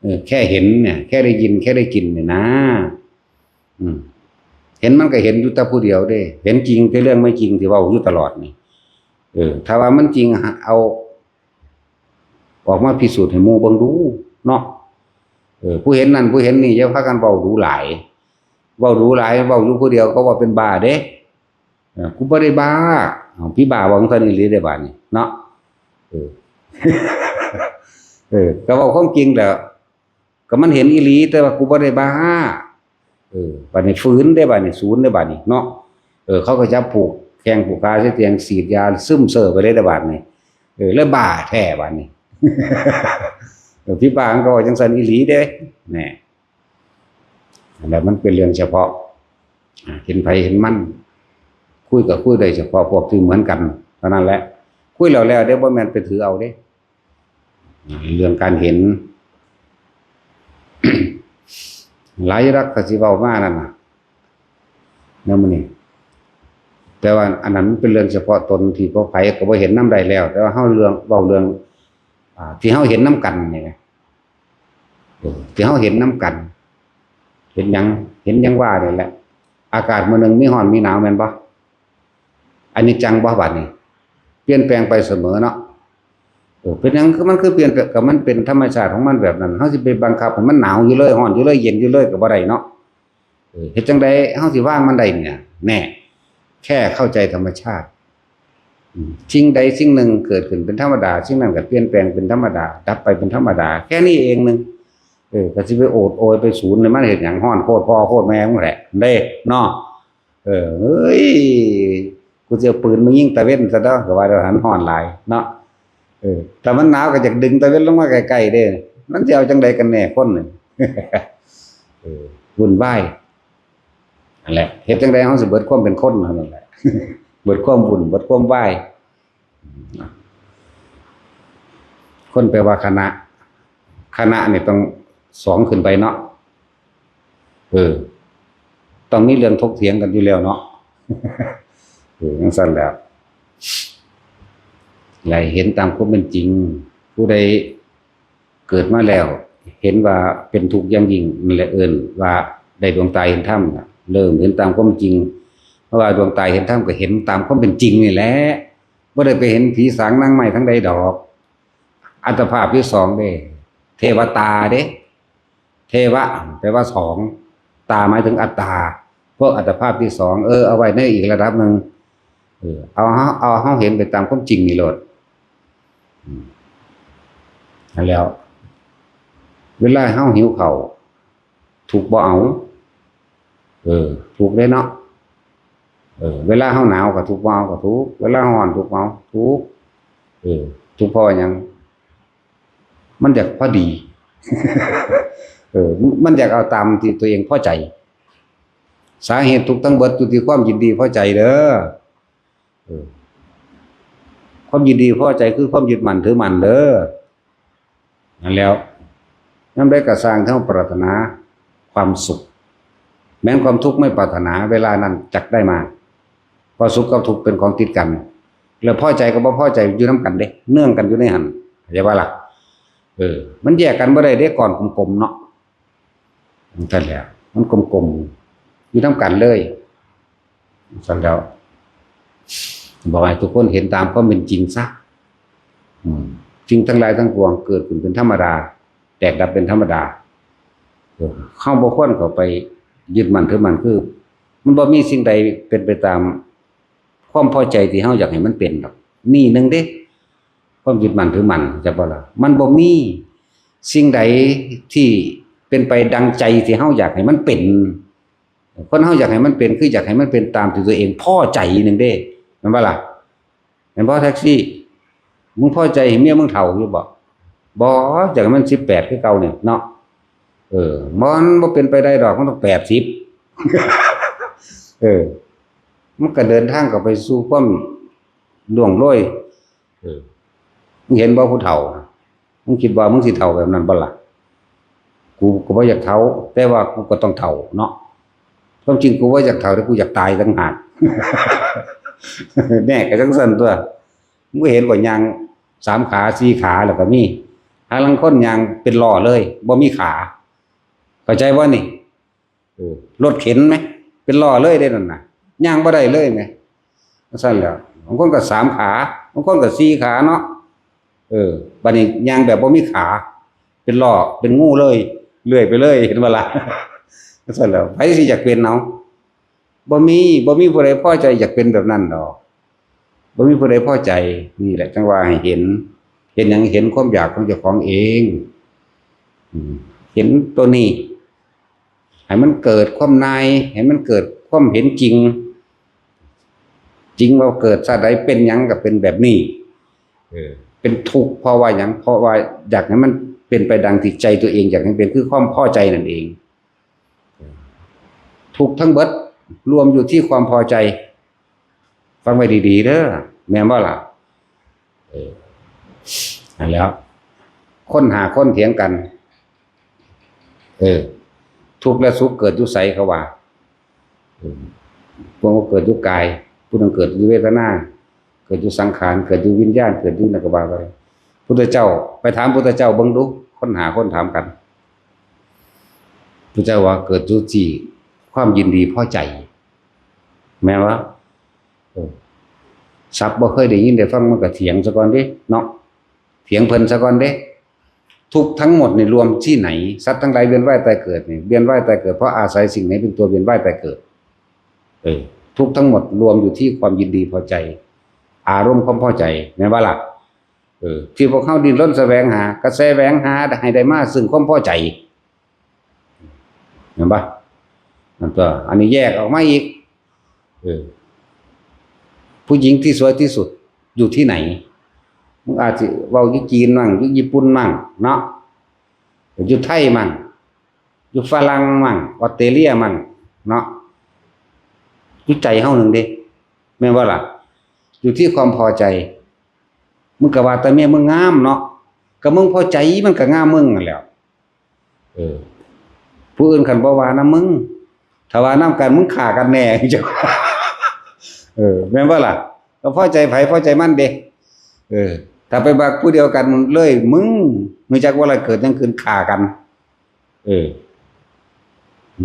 เออ แค่เห็นเนี่ย แค่ได้ยิน แค่ได้กินเนี่ยนะ อืม เห็นมันก็เห็นอยู่แต่ผู้เดียวเด้ เห็นจริงแต่เรื่องไม่จริงที่เว้าอยู่ตลอดนี่ เออ ถ้าว่ามันจริง เอา ออกมาพิสูจน์ให้หมู่เบิ่งดู เนาะ เออ ผู้เห็นนั่นผู้เห็นนี่ อย่าพากันเว้าดูหลาย เว้าดูหลาย เว้าอยู่ผู้เดียวเขาว่าเป็นบ้าเด้ เออ กูบ่ได้บ้า เอา ผีบ้าว่าจั่งซั่นอีหลีเด้บาดนี้ เนาะ เออ เออ ก็เว้าความจริงแหละ ก็มันเห็นอีหลี แต่ว่ากูบ่ได้บ้า เออ บาดนี้ฝืนเด้ บาดนี้ ศูนย์เด้ บาดนี้ เนาะ เออ เขาก็จับผูกแข้งผูกขาใส่เตียง ฉีดยา ซึมเซอไปเลยเด้ บาดนี้ เออ แล้วบ้าแท้ บาดนี้ เออ ผีบ้ามันก็ว่าจั่งซั่นอีหลีเด้ แหน่ อันนั้นมันเป็นเรื่องเฉพาะ อ่า เห็นไผเห็นมัน คุยก็คุยได้เฉพาะพวกที่เหมือนกันเท่านั้นแหละ คุยแล้วแล้วเด้ บ่แม่นไปถือเอาเด้ เรื่องการเห็น หลายรักก็สิเว้ามานั่นน่ะ แนวมื้อนี้ แต่ว่าอันนั้นมันเป็นเรื่องเฉพาะตนที่พวกไผก็บ่เห็นนำได้แล้ว แต่ว่าเฮาเรื่อง เว้าเรื่อง อ่า ที่เฮาเห็นนำกันนี่นะ เออ ที่เฮาเห็นนำกัน เห็นหยัง เห็นหยังว่านี่แหละ อากาศมื้อหนึ่งมีร้อนมีหนาวแม่นบ่ อนิจจังบ่ บาดนี้ เปลี่ยนแปลงไปเสมอเนาะ เออ เป็นหยังคือมันคือเปลี่ยนแปลง ก็มันเป็นธรรมชาติของมันแบบนั้น เฮาสิไปบังคับให้มันหนาวอยู่เลย ร้อนอยู่เลย เย็นอยู่เลยก็บ่ได้เนาะ เออ เฮ็ดจั่งใดเฮาสิวางมันได้เนี่ย แน่ แค่เข้าใจธรรมชาติ อืม สิ่งใดสิ่งหนึ่งเกิดขึ้นเป็นธรรมดา สิ่งนั้นก็เปลี่ยนแปลงเป็นธรรมดา ดับไปเป็นธรรมดา แค่นี้เองหนึ่ง เออ ก็สิไปโอดโอยไปสูนเนี่ย มันเฮ็ดหยัง ฮ้อนโคตรพ่อโคตรแม่มึงแหละเด้เนาะ เออ เฮ้ย กูจะเอาปืนมายิงตะเว็นซะเด้อ ก็ว่าเดี๋ยวหันฮ้อนหลายเนาะ เออ แต่มันหนาวก็อยากดึงตะเว็นลงมาใกล้ๆเด้ มันจะเอาจังใดกันแน่คนหนึ่ง เออ วุ่นวาย นั่นแหละ เฮ็ดจังใดเฮาสิเบิดความเป็นคนเท่านั้นแหละ เบิดความวุ่น เบิดความวาย คนแปลว่าคณะ คณะเนี่ยต้องสองขึ้นไปเนาะ เออ ต้องมีเรื่องถกเถียงกันอยู่แล้วเนาะ เออ จังซั่นแหละ ให้เห็นตามความเป็นจริง ผู้ใดเกิดมาแล้ว เห็นว่าเป็นทุกข์อย่างยิ่ง นั่นแหละเอิ้นว่าได้ดวงตาเห็นธรรมน่ะ เริ่มเห็นตามความจริง เพราะว่าดวงตาเห็นธรรมก็เห็นตามความเป็นจริงนี่แหละ บ่ได้ไปเห็นผีสางนางไม้ทางใดดอก อัตภาพที่สองเด้ เทวตาเด้ เทวะ แปลว่าสอง ตาหมายถึงอัตตา พวกอัตภาพที่สอง เออ เอาไว้ในอีกระดับหนึ่ง เออ เอาเฮา เอาเฮาเห็นไปตามความจริงนี่โลด อืม นั่นแล้ว เวลาเฮาหิวข้าว ทุกข์บ่เอา เออ ทุกข์เด้เนาะ เออ เวลาเฮาหนาวก็ทุกข์บ่เอาก็ทุกข์ เวลาร้อนทุกข์บ่เอา ทุกข์ เออ ทุกข์เพราะว่าหยัง มันอยากพอดี เออ มันอยากเอาตามที่ตัวเองพอใจ สาเหตุทุกข์ทั้งเบิดอยู่ที่ความยินดีพอใจเด้อ เออ ความยินดีพอใจคือความยึดมั่นถือมั่นเด้อ นั่นแล้ว ยามใดก็ซ่างที่เฮาปรารถนาความสุข แม้นความทุกข์ไม่ปรารถนา เวลานั้นจักได้มา เพราะสุขกับทุกข์เป็นของติดกัน แล้วพอใจกับบ่พอใจอยู่นำกันเด้ เนื่องกันอยู่ในหั่น เข้าใจบ่ล่ะ เออ มันแยกกันบ่ได้เด้ ก้อนกลมๆเนาะ นั่นแหละ มันกลมๆอยู่นำกันเลย ซั่นแล้ว บอกให้ทุกคนเห็นตามความเป็นจริงซะ อืม สิ่งทั้งหลายทั้งปวงเกิดขึ้นเป็นธรรมดา แตกดับเป็นธรรมดา เออ เฮาบ่ควรเข้าไปยึดมั่นถือมั่น คือ มันบ่มีสิ่งใดเป็นไปตามความพอใจที่เฮาอยากให้มันเป็นดอก นี่หนึ่งเด้ ความยึดมั่นถือมั่น เข้าใจบ่ล่ะ มันบ่มีสิ่งใดที่เป็นไปดังใจที่เฮาอยากให้มันเป็น คนเฮาอยากให้มันเป็น คืออยากให้มันเป็นตามที่ตัวเองพอใจหนึ่งเด้ แม่นบ่ล่ะ แม่นบ่แท็กซี่ มึงพอใจให้เมียมึงเฒ่าอยู่บ่ บ่ อยากให้มันสิบแปดคือเก่านี่เนาะ เออ มันบ่เป็นไปได้ดอก มันต้องแปดสิบ เออ มันก็เดินทางเข้าไปสู่ความล่วงโรย เออ มึงเห็นบ่ผู้เฒ่า มึงคิดว่ามึงสิเฒ่าแบบนั้นบ่ล่ะ กูก็บ่อยากเฒ่า แต่ว่ากูก็ต้องเฒ่าเนาะ ความจริงกูบ่อยากเฒ่า แต่กูอยากตายต่างหาก แน่ก็จังซั่นตั๊ว มึงบ่เห็นบ่ ย่างสามขา สี่ขา แล้วก็มี หาลางคนย่างเป็นล้อเลย บ่มีขา เข้าใจบ่นี่ เออ รถเข็นไหม เป็นล้อเลยเด้นั่นน่ะ ย่างบ่ได้เลยไหม จังซั่นแหล้ว บางคนก็สามขา บางคนก็สี่ขาเนาะ เออ บัดนี้ย่างแบบบ่มีขา เป็นล้อ เป็นงูเลย เลื่อยไปเลย เห็นบ่ล่ะ จังซั่นแหล้ว ไผสิอยากเป็นเอา บ่มี บ่มีผู้ใดพอใจอยากเป็นแบบนั้นดอก บ่มีผู้ใดพอใจ นี่แหละจังว่าให้เห็น เห็นหยัง เห็นความอยากของเจ้าของเอง อืม เห็นตัวนี้ ให้มันเกิดความนาย ให้มันเกิดความเห็นจริง จริงว่าเกิดชาติใดเป็นหยังก็เป็นแบบนี้ เออ เป็นทุกข์เพราะว่าหยัง เพราะว่าอยากให้มันเป็นไปดังที่ใจตัวเองอยากให้เป็น คือความพอใจนั่นเอง ทุกข์ทั้งเบิดรวมอยู่ที่ความพอใจ ฟังไว้ดีๆเด้อ แม่นบ่ล่ะ เออ นั่นแหล้ว คนห้าคนเถียงกัน เออ ทุกข์และสุขเกิดอยู่ไสเขาว่า เออ พวกเกิดอยู่กาย ผู้หนึ่งเกิดอยู่เวทนา เกิดอยู่สังขาร เกิดอยู่วิญญาณ เกิดอยู่นั่นก็ว่าไป พุทธเจ้า ไปถามพุทธเจ้าเบิ่งดู คนห้าคนถามกัน พุทธเจ้าว่าเกิดอยู่ที่ความยินดีพอใจ แม่นบ่ เออ ศัพท์บ่เคยได้ยินได้ฟัง มันก็เถียงซะก่อนเด้เนาะ เถียงเพิ่นซะก่อนเด้ ทุกข์ทั้งหมดนี่รวมที่ไหน สัตว์ทั้งหลายเวียนว่ายตายเกิดนี่ เวียนว่ายตายเกิด เพราะอาศัยสิ่งไหนเป็นตัวเวียนว่ายตายเกิด เออ ทุกข์ทั้งหมดรวมอยู่ที่ความยินดีพอใจ อารมณ์ความพอใจ แม่นบ่ล่ะ เออ ที่พวกเฮาดิ้นรนแสวงหา ก็แสวงหาให้ได้มาซึ่งความพอใจ เห็นปะ? นั่นตัว อันนี้แยกออกมาอีก เออ ผู้หญิงที่สวยที่สุดอยู่ที่ไหน? มึงอาจจะเว้าอยู่จีนมั่ง อยู่ญี่ปุ่นมั่งเนาะ อยู่ไทยมั่ง อยู่ฝรั่งมั่ง ออสเตรเลียมั่งเนาะ อยู่ใจเฮาหนึ่งเด้ แม่นบ่ล่ะ? อยู่ที่ความพอใจ มึงก็ว่าแต่เมียมึงงามเนาะ ก็มึงพอใจมันก็งามมึงนั่นแหละ เออ ผู้อื่นคันบ่ว่านำมึง ถ้าว่านำกันมึงฆ่ากันแน่ เจ้า เออ แม่นบ่ล่ะ? ก็พอใจไผพอใจมันเด้ เออ ถ้าไปบักผู้เดียวกันเลย มึงรู้จักว่าอะไรเกิดหยังขึ้น ฆ่ากัน เออ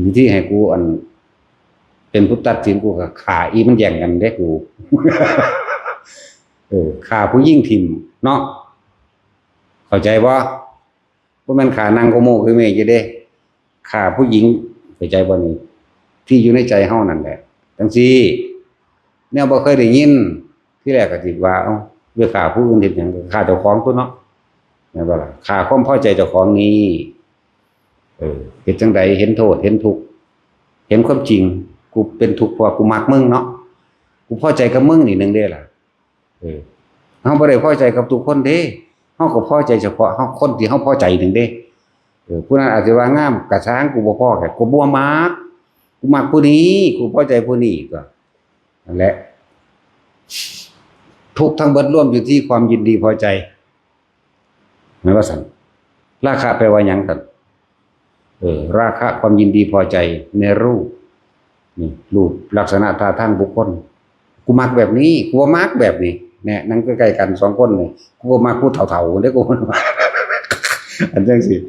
วิธีให้กูอัน เป็นผู้ตัดสิน กูก็ฆ่าอีมันแย่งกันเด้กู เออ ฆ่าผู้หญิงถิ่มเนาะ เข้าใจบ่? บ่แม่นฆ่านางโกโมคือเมย์อยู่เด้ ฆ่าผู้หญิง เข้าใจบ่นี่? ที่อยู่ในใจเฮานั่นแหละ จังซี่ แนวบ่เคยได้ยิน ที่แรกก็สิว่า เอ้า ไปฆ่าผู้อื่นเฮ็ดหยัง ก็ฆ่าเจ้าของตั๊วเนาะ แม่นบ่ล่ะ? ฆ่าความพอใจเจ้าของนี่ เออ เฮ็ดจั่งใด เห็นโทษ เห็นทุกข์ เห็นความจริง กูเป็นทุกข์เพราะว่ากูมักมึงเนาะ กูพอใจกับมึงนี่หนึ่งเด้ล่ะ เออ เฮาบ่ได้พอใจกับทุกคนเด้ เฮาก็พอใจเฉพาะเฮา คนที่เฮาพอใจหนึ่งเด้ เออ ผู้นั้นอาจจะว่างาม กะซ่าง กูบ่พอ แต่กูบ่มัก กูมักผู้นี้ กูพอใจผู้นี้ ก็นั่นแหละ ทุกข์ทั้งเบิดรวมอยู่ที่ความยินดีพอใจ แม่นว่าซั่น ราคะแปลว่าหยังซั่น? เออ ราคะ ความยินดีพอใจในรูป นี่ รูปลักษณะท่าทางบุคคล กูมักแบบนี้ กูบ่มักแบบนี้ แน่ นั่งใกล้ๆกันสองคนนี่ กูก็มักผู้เฒ่าๆเด้ กู อันจั่งซี่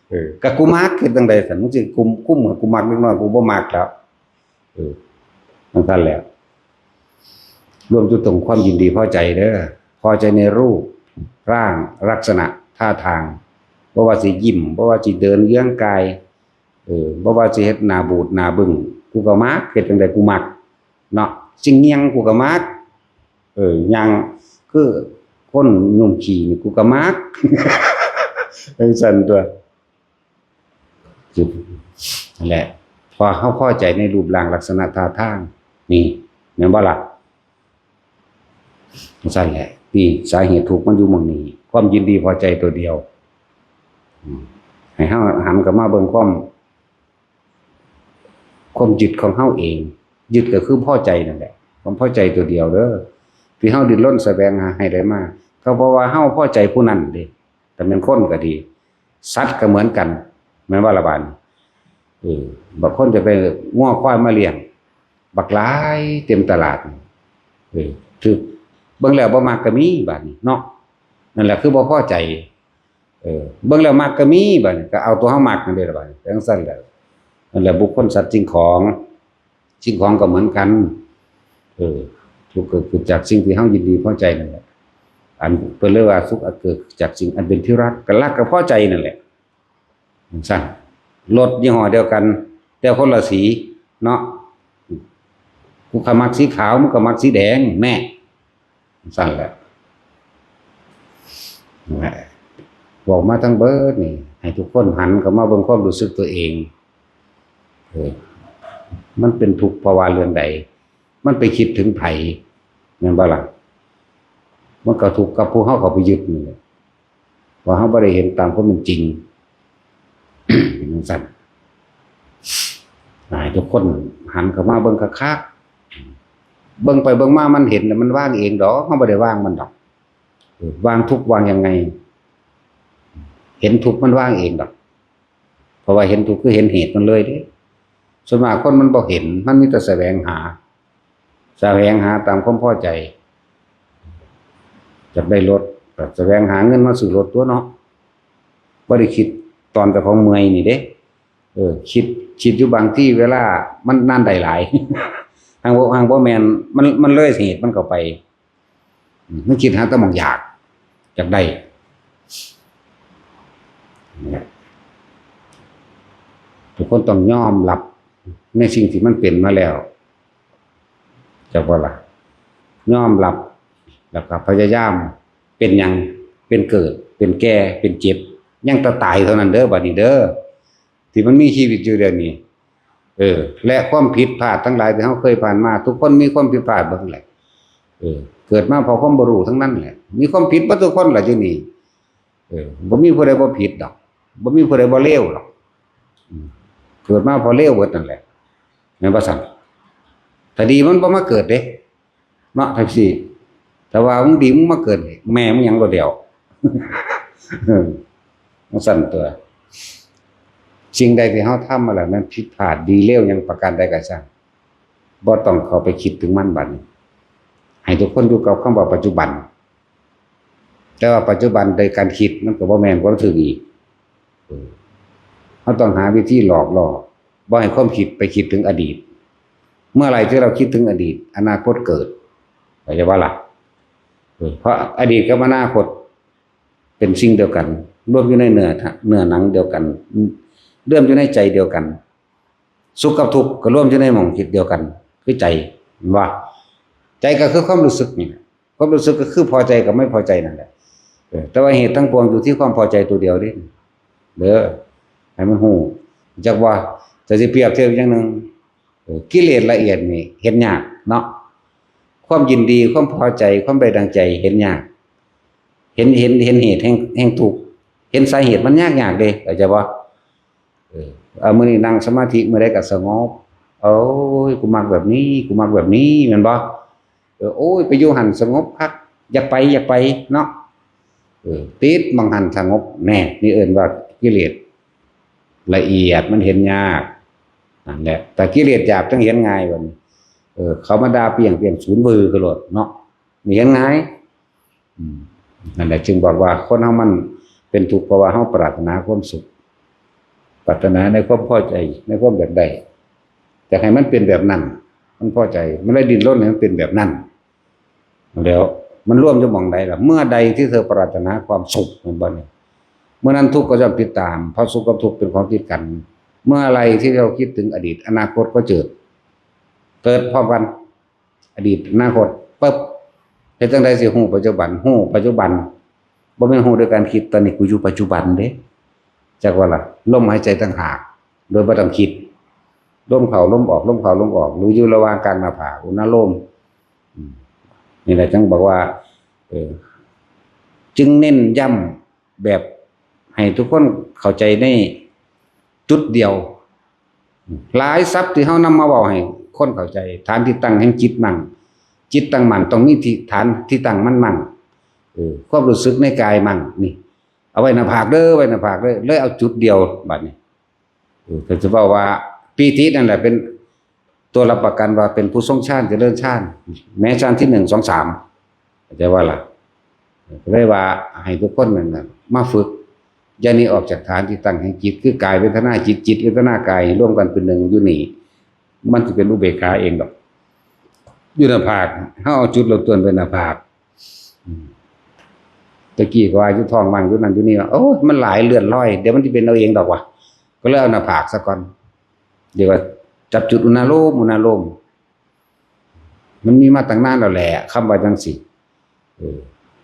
เออ ก็กูมัก เฮ็ดจั่งใดซั่น มึงสิกู กูเหมือนกูมักเด็กน้อย กูบ่มักแล้ว เออ จั่งซั่นแหละ รวมอยู่ตรงความยินดีพอใจเด้อ พอใจในรูปร่างลักษณะท่าทาง บ่ว่าสิยิ้ม บ่ว่าสิเดินเยื้องกาย เออ บ่ว่าสิเฮ็ดหน้าบูดหน้าบึ้ง กูก็มัก เฮ็ดจั่งใดกูมัก เนาะ สิเงี่ยงกูก็มัก เออ ย่างคือคนหนุ่มขี้นี่กูก็มัก จั่งซั่นตั๊ว นั่นแหละ พอเฮาพอใจในรูปร่างลักษณะท่าทาง นี่ แม่นบ่ล่ะ? จั่งซั่นแหละ นี่สาเหตุทุกข์มันอยู่หม่องนี้ ความยินดีพอใจตัวเดียว อืม ให้เฮาหันกลับมาเบิ่งความ ความยึดของเฮาเอง ยึดก็คือพอใจนั่นแหละ ความพอใจตัวเดียวเด้อ ที่เฮาดิ้นรนแสวงหาให้ได้มา ก็เพราะว่าเฮาพอใจผู้นั้นเด้ แต่แม่นคนก็ดี สัตว์ก็เหมือนกัน แม่นบ่ล่ะบาดนี้ เออ บางคนจะไปงัวควายมาเลี้ยง บักหลายเต็มตลาด เออ ถืกเบิ่งแล้วบ่มักก็มีบาดนี้เนาะ นั่นแหละคือบ่พอใจ เออ เบิ่งแล้วมักก็มีบาดนี้ ก็เอาตัวเฮามักนั่นเด้ล่ะบาดนี้ จั่งซั่นแหละ นั่นแหละบุคคลสัตว์สิ่งของ สิ่งของก็เหมือนกัน เออ ทุกข์ก็เกิดจากสิ่งที่เฮายินดีพอใจนั่นแหละ อันเพิ่นเรียกว่าสุขก็เกิดจากสิ่งอันเป็นที่รัก ก็รักก็พอใจนั่นแหละ จั่งซั่น รถยี่ห้อเดียวกัน แต่คนละสีเนาะ กูก็มักสีขาว มึงก็มักสีแดง แน่ จั่งซั่นแหละ เว้ามาทั้งเบิดนี่ ให้ทุกคนหันกลับมาเบิ่งความรู้สึกตัวเอง เออ มันเป็นทุกข์เพราะว่าเรื่องใด มันไปคิดถึงไผ แม่นบ่ล่ะ? มันก็ทุกข์กับผู้เฮาเข้าไปยึดนี่แหละ ว่าเฮาบ่ได้เห็นตามความเป็นจริง เป็นจั่งซั่น ให้ทุกคนหันเข้ามาเบิ่งคักๆ เบิ่งไปเบิ่งมามันเห็นแล้วมันวางเองดอก เฮาบ่ได้วางมันดอก เออ วางทุกข์วางยังไง เห็นทุกข์มันวางเองดอก เพราะว่าเห็นทุกข์คือเห็นเหตุมันเลยเด้ ส่วนมากคนมันบ่เห็น มันมีแต่แสวงหา แสวงหาตามความพอใจ อยากได้รถ ก็แสวงหาเงินมาซื้อรถตั๊วเนาะ บ่ได้คิดตอนเจ้าของเมื่อยนี่เด้ เออ คิด คิดอยู่บางทีเวลามันนานได้หลาย หางบ่ หางบ่แม่น มัน มันเลยเหตุมันเข้าไป อืม มันคิดหาแต่หม่องอยาก อยากได้ เนี่ย ทุกคนต้องยอมรับในสิ่งที่มันเป็นมาแล้ว จักบ่ล่ะ? ยอมรับ แล้วก็พยายาม เป็นหยัง เป็นเกิด เป็นแก่ เป็นเจ็บ ยังแต่ตายเท่านั้นเด้อ บัดนี้เด้อ ที่มันมีชีวิตอยู่เดี๋ยวนี้ เออ และความผิดพลาดทั้งหลายที่เฮาเคยผ่านมา ทุกคนมีความผิดพลาดเบิดแหละ เออ เกิดมาเพราะความบ่รู้ทั้งนั้นแหละ มีความผิดเบิดทุกคนล่ะอยู่นี่ เออ บ่มีผู้ใดบ่ผิดดอก บ่มีผู้ใดบ่เลวดอก อืม เกิดมาเพราะเลวเบิดนั่นแหละ แม่นบ่ซั่น ถ้าดีมันบ่มาเกิดเด้ เนาะ แท็กซี่ แต่ว่ามึงดีมึงมาเกิด แม่มึงหยังโลดแล้ว จั่งซั่นตั๊ว สิ่งใดที่เฮาทำมาแล้วมันผิดพลาดดีเลวหยังประการใดก็ช่าง บ่ต้องเข้าไปคิดถึงมันบัดนี้ ให้ทุกคนอยู่กับคำว่าปัจจุบัน แต่ว่าปัจจุบันโดยการคิดมันก็บ่แม่นความถูกอีก เออ เฮาต้องหาวิธีหลอกล่อ บ่ให้ความคิดไปคิดถึงอดีต เมื่อไหร่ที่เราคิดถึงอดีต อนาคตเกิด เข้าใจบ่ล่ะ เออ เพราะอดีตกับอนาคตเป็นสิ่งเดียวกัน รวมอยู่ในเนื้อ เนื้อหนังเดียวกัน รวมอยู่ในใจเดียวกัน สุขกับทุกข์ก็รวมอยู่ในหม่องจิตเดียวกัน คือใจ แม่นบ่ ใจก็คือความรู้สึกนี่แหละ ความรู้สึกก็คือพอใจกับไม่พอใจนั่นแหละ เออ แต่ว่าเหตุทั้งปวงอยู่ที่ความพอใจตัวเดียวเด้ เด้อ ให้มันฮู้ จักว่า จะสิเปรียบเทียบอย่างหนึ่ง เออ กิเลสละเอียดนี่เห็นยากเนาะ ความยินดี ความพอใจ ความได้ดังใจเห็นยาก เห็น เห็น เห็นเหตุแห่ง แห่งทุกข์ เห็นสาเหตุมันยากยากเด้ เข้าใจบ่ เออ เอามื้อนี้นั่งสมาธิมื้อใดก็สงบ โอ้ย กูมักแบบนี้ กูมักแบบนี้ แม่นบ่ เออ โอ้ย ไปอยู่หั่นสงบคัก อย่าไป อย่าไปเนาะ เออ ติดหม่องหั่นสงบ แน่ นี่เอิ้นว่ากิเลสละเอียด มันเห็นยาก นั่นแหละ แต่กิเลสหยาบจั่งเห็นง่ายบัดนี้ เออ เขามาด่าเปรี้ยงๆ ศูนย์วือคือโลดเนาะ นี่เห็นง่าย อืม นั่นแหละจึงบอกว่าคนเฮามันเป็นทุกข์เพราะว่าเฮาปรารถนาความสุข ปรารถนาในความพอใจ ในความอยากได้ อยากให้มันเป็นแบบนั้น มันพอใจ มันเลยดิ้นรนให้มันเป็นแบบนั้น แล้วมันรวมอยู่หม่องใดล่ะ เมื่อใดที่เธอปรารถนาความสุข แม่นบ่นี่ เมื่อนั้นทุกข์ก็ย่อมติดตาม เพราะสุขกับทุกข์เป็นของติดกัน เมื่อไรที่เราคิดถึงอดีต อนาคตก็เกิด เกิดพร้อมกัน อดีต อนาคต ปึ๊บ เฮ็ดจั่งใดสิฮู้ปัจจุบัน ฮู้ปัจจุบัน บ่แม่นฮู้ด้วยการคิด ตอนนี้กูอยู่ปัจจุบันเด้ จักว่าล่ะ ลมหายใจต่างหาก โดยบ่ต้องคิด ลมเข้าลมออก ลมเข้าลมออก หรืออยู่ระหว่างกลางหน้าผาก อุณาโลม อืม นี่แหละจึงบอกว่า เออ จึงเน้นย้ำแบบให้ทุกคนเข้าใจในจุดเดียว หลายศัพท์ที่เฮานำมาเว้าให้คนเข้าใจ ฐานที่ตั้งแห่งจิตมั่ง จิตตั้งมั่นต้องมีที่ ฐานที่ตั้งมันมั่ง เออ ความรู้สึกในกายมั่ง นี่ เอาไว้หน้าผากเด้อ ไว้หน้าผากเด้อ เลยเอาจุดเดียวบัดนี้ เออ ก็จะเว้าว่าปีตินั่นแหละเป็นตัวรับประกันว่าเป็นผู้ทรงฌาน เจริญฌาน แม้ฌานที่หนึ่ง สอง สาม เข้าใจบ่ล่ะ ก็เลยว่าให้ทุกคนนั่นน่ะมาฝึก อย่าหนีออกจากฐานที่ตั้งแห่งจิต คือกายเวทนาจิต จิตเวทนากายรวมกันเป็นหนึ่งอยู่นี่ มันสิเป็นอุเบกขาเองดอก อยู่หน้าผาก เฮาเอาจุดเริ่มต้นไว้หน้าผาก อืม ตะกี้ก็ว่าอยู่ท้องว่างอยู่นั่นอยู่นี่ว่า โอ้ย มันหลายเลื่อนลอย เดี๋ยวมันสิเป็นเอาเองดอกว่ะ ก็เลยเอาหน้าผากซะก่อน เดี๋ยวว่าจับจุดอุณาโลม อุณาโลม มันมีมาตั้งนานแล้วแหละ คำว่าจั่งซี้ เออ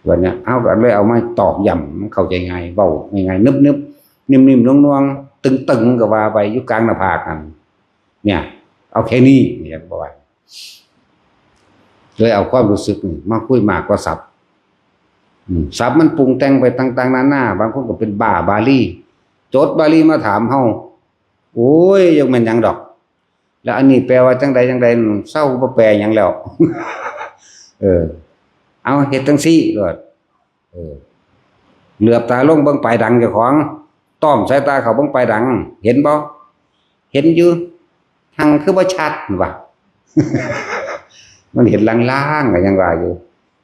วันเนี้ย เฮาก็เลยเอามาตอกย้ำ มันเข้าใจง่าย เว้าง่ายๆ นึบๆ นิ่มๆ นวลๆ ตึงๆ ก็ว่าไป อยู่กลางหน้าผากนั่น เนี่ย เอาแค่นี้ เนี่ย บอกว่า เลยเอาความรู้สึกนี่มาคุยมากกว่าศัพท์ อืม ศัพท์มันปรุงแต่งไปต่างๆ นานา บางคนก็เป็นบ้าบาลี จดบาลีมาถามเฮา โอ้ย ยังแม่นหยังดอก แล้วอันนี้แปลว่าจั่งใดจั่งใด เซาบ่แปลหยังแล้ว เออ เอาเฮ็ดจั่งซี้โลด เออ เหลือบตาลงเบิ่งปลายดังเจ้าของ ต้อมสายตาเข้าเบิ่งปลายดัง เห็นบ่ เห็นอยู่ หั่งคือบ่ชัดว่ะ มันเห็นลางๆ ก็ยังว่าอยู่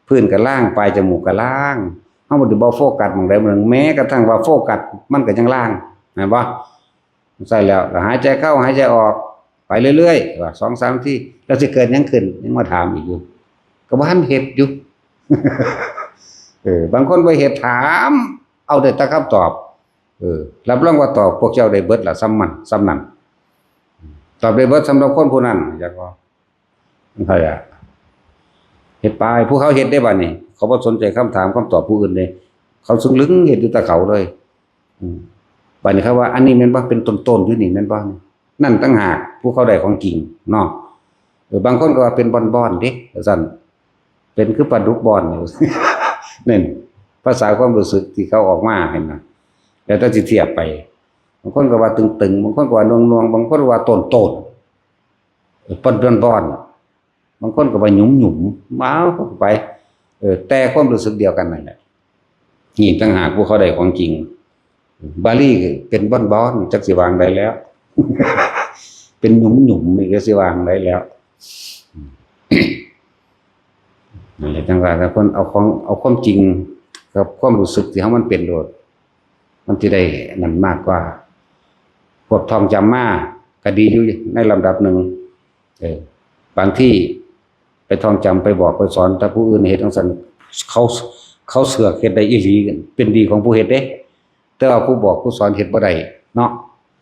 พื้นก็ลาง ปลายจมูกก็ลาง เฮาบ่ได้บ่โฟกัสหม่องใดหม่องหนึ่ง แม้กระทั่งว่าโฟกัส มันก็ยังลาง แม่นบ่ ใช่แล้ว แล้วหายใจเข้า หายใจออก ไปเรื่อยๆ ว่า สองสามที แล้วสิเกิดหยังขึ้น ยังมาถามอีกอยู่ ก็บ่ทันเฮ็ดอยู่ เออ บางคนบ่เฮ็ดถาม เอาได้แต่คำตอบ เออ รับรองว่าตอบพวกเจ้าได้เบิดล่ะ ส่ำมัน ส่ำนั้น ตอบได้เบิดสำหรับคนผู้นั้น อยากว่า มันใครอะ เฮ็ดไป ผู้เขาเฮ็ดได้บัดนี้ เขาบ่สนใจคำถามคำตอบผู้อื่นเลย เขาซึ่งลึงเฮ็ดอยู่แต่เขาเลย อืม บัดนี้เขาว่า อันนี้แม่นบ่ เป็นต้นๆ อยู่นี่แม่นบ่ นี่ นั่นต่างหากผู้เขาได้ของจริงเนาะ เออ บางคนก็ว่าเป็นบอนๆเด้ ว่าซั่น เป็นคือปลาดุกบอนอยู่ นั่น ภาษาความรู้สึกที่เขาออกมา เห็นไหม แล้วแต่สิเทียบไป บางคนก็ว่าตึงๆ บางคนก็ว่าหน่วงๆ บางคนว่าโตนๆ เออ ปอนๆ บางคนก็ว่าหยุมๆ ว้าว ไป เออ แต่ความรู้สึกเดียวกันนั่นแหละ นี่ต่างหากผู้เขาได้ของจริง บาลีเป็นบอนๆ จักสิวางได้แล้ว เป็นหยุมๆ นี่ก็สิวางได้แล้ว นั่นแหละ จังว่าถ้าคนเอาของ เอาความจริงกับความรู้สึกที่เฮามันเป็นโลด มันสิได้นั่นมากกว่า พวกท่องจำมาก็ดีอยู่ในลำดับหนึ่ง เออ บางทีไปท่องจำไปบอกไปสอน แต่ผู้อื่นเฮ็ดจั่งซั้น เขา เขาเสือกเฮ็ดได้อีหลี เป็นดีของผู้เฮ็ดเด้ แต่ว่าผู้บอกผู้สอนเฮ็ดบ่ได้เนาะ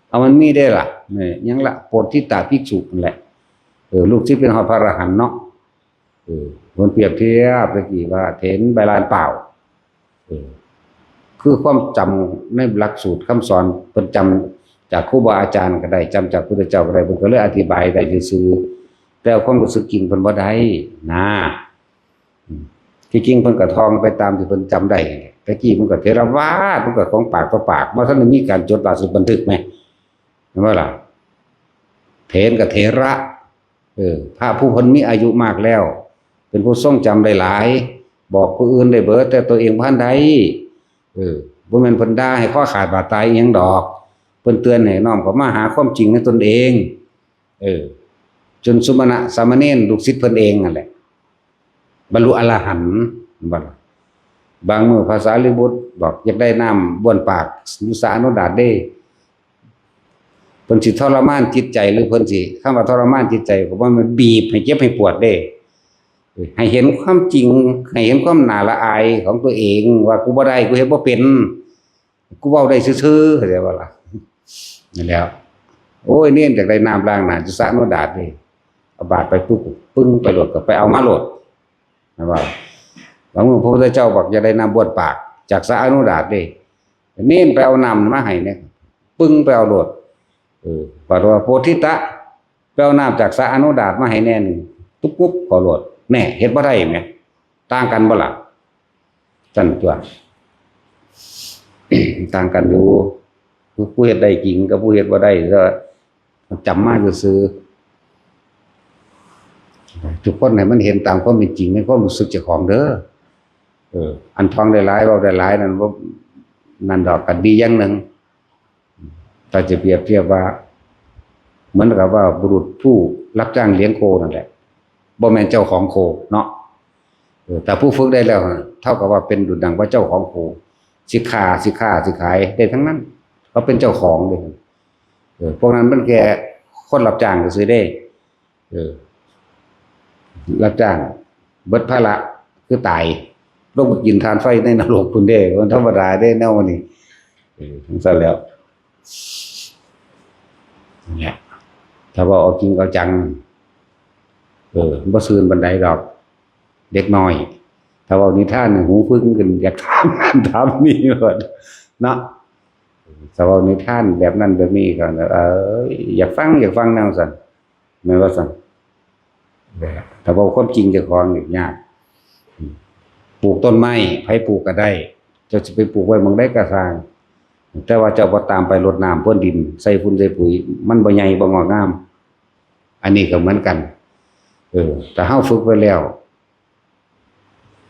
เอามันมีได้ล่ะ เนี่ย หยังละ โพธิตาภิกษุนั่นแหละ เออ ลูกศิษย์เป็นฮอดพระอรหันต์เนาะ เออ เพิ่นเปรียบเทียบตะกี้ว่าเถรใบลานเปล่า เออ คือความจำในหลักสูตรคำสอน เพิ่นจำจากครูบาอาจารย์ก็ได้ จำจากพุทธเจ้าก็ได้ เพิ่นก็เลยอธิบายได้ซื่อๆ แต่ความรู้สึกจริงเพิ่นบ่ได้นะ อืม ที่จริงเพิ่นก็ท่องไปตามที่เพิ่นจำได้ ตะกี้มันก็เถรวาท มันก็ของปากต่อปาก บ่ทันได้มีการจดล่าสุดบันทึกแหม เห็นบ่ล่ะ เถรกับเถระ เออ พระผู้เพิ่นมีอายุมากแล้ว เป็นผู้ทรงจำได้หลาย บอกผู้อื่นได้เบิด แต่ตัวเองบ่ทันได้ เออ บ่แม่นเพิ่นด่าให้คอขาดบาดตายอิหยังดอก เพิ่นเตือนให้น้อมเข้ามาหาความจริงในตนเอง เออ จนสุมาณะสามเณรลูกศิษย์เพิ่นเองนั่นแหละ บรรลุอรหันต์ บางมื้อพระสารีบุตรบอกอยากได้น้ำบ้วนปากอยู่สระอโนดาตเด้ เพิ่นสิทรมานจิตใจหรือเพิ่นสิ คำว่าทรมานจิตใจก็ว่ามันบีบให้เจ็บให้ปวดเด้ ให้เห็นความจริง ให้เห็นความน่าละอายของตัวเอง ว่ากูบ่ได้ กูเฮ็ดบ่เป็น กูเว้าได้ซื่อๆ เข้าใจบ่ล่ะ นั่นแหล้ว โอ้ย เณรอยากได้น้ำล้างหน้าอยู่สระอโนดาตเด้ เอาบาตรไปปุ๊บ ปึ้ง ไปโลด ก็ไปเอามาโลด นะว่า บางมื้อพระพุทธเจ้าบอกอยากได้น้ำบ้วนปาก จากสระอโนดาตเด้ เณรไปเอาน้ำมาให้เนี่ย ปึ้ง ไปเอาโลด เออ บาดว่าโพธิตะ ไปเอาน้ำจากสระอโนดาตมาให้แน่นี่ ตุ๊บปุ๊บ ขอโลด แน่ เฮ็ดบ่ได้แหม ต่างกันบ่ล่ะ ซั่นตั๊ว ต่างกันอยู่ ผู้ ผู้เฮ็ดได้จริงกับผู้เฮ็ดบ่ได้ ก็จำมาซื่อๆ ทุกคนให้มันเห็นตามความเป็นจริงในความรู้สึกเจ้าของเด้อ เออ อันท่องได้หลาย เว้าได้หลายนั่นบ่ นั่นดอก ก็ดีอย่างหนึ่ง ถ้าจะเปรียบเทียบว่า เหมือนกับว่าบุรุษผู้รับจ้างเลี้ยงโคนั่นแหละ บ่แม่นเจ้าของโคเนาะ เออ แต่ผู้ฝึกได้แล้วน่ะ เท่ากับว่าเป็นดุจดังว่าเจ้าของโค สิฆ่า สิฆ่า สิขายได้ทั้งนั้น เขาเป็นเจ้าของเลย เออ พวกนั้นมันแค่คนรับจ้างซื่อๆเด้ เออ รับจ้าง เบิดภาระคือตาย ลงไปกินถ่านไฟในนรกพุ้นเด้ มันธรรมดาเด้แนวนี้ เออ จั่งซั้นแหล้ว เนี่ย ถ้าว่าเอาจริงเอาจัง เออ บ่ซื่นปานใดดอก เด็กน้อย ถ้าเว้านิทานนี่หูฟึ่งขึ้น อยากถามนั่นถามนี่โลด เนาะ ถ้าเว้านิทานแบบนั้นแบบนี้ก็ เอ้ย อยากฟัง อยากฟังแนวซั่น แม่นว่าซั่น ถ้าเว้าความจริงเจ้าของนี่ยาก ปลูกต้นไม้ ไผปลูกก็ได้ เจ้าสิไปปลูกไว้หม่องใดก็ซ่าง แต่ว่าเจ้าบ่ตามไปรดน้ำพรวนดิน ใส่ฝุ่นใส่ปุ๋ย มันบ่ใหญ่ บ่งอกงาม อันนี้ก็เหมือนกัน เออ ถ้าเฮาฝึกไว้แล้ว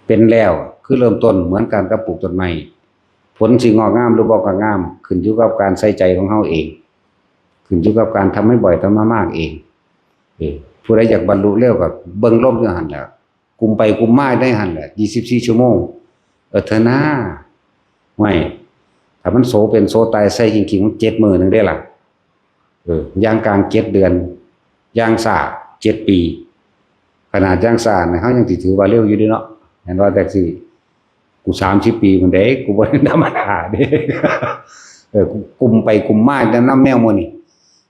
เป็นแล้ว คือเริ่มต้นเหมือนกันกับปลูกต้นไม้ ผลสิงอกงามหรือบ่งอกงาม ขึ้นอยู่กับการใส่ใจของเฮาเอง ขึ้นอยู่กับการทำให้บ่อย ทำให้มากเอง เออ ผู้ใดอยากบรรลุเร็วก็เบิ่งลมอยู่หั่นแหละ กุมไปกุมมาได้หั่นแหละ ยี่สิบสี่ชั่วโมง เออ เถอะนะ ไม่ ถ้ามันโสเป็นโสตายใส่จริงๆ มันเจ็ดมื้อหนึ่งได้ล่ะ เออ อย่างกลางเจ็ดเดือน อย่างช้าเจ็ดปี ขนาดอย่างช้าเนี่ย เฮายังสิถือว่าเร็วอยู่เด้เนาะ เห็นว่าแท็กซี่ กูสามสิบปีพุ้นเด้ กูบ่ได้ธรรมดาเด้ เออ กูกุมไปกุมมา นำแนวหมู่นี่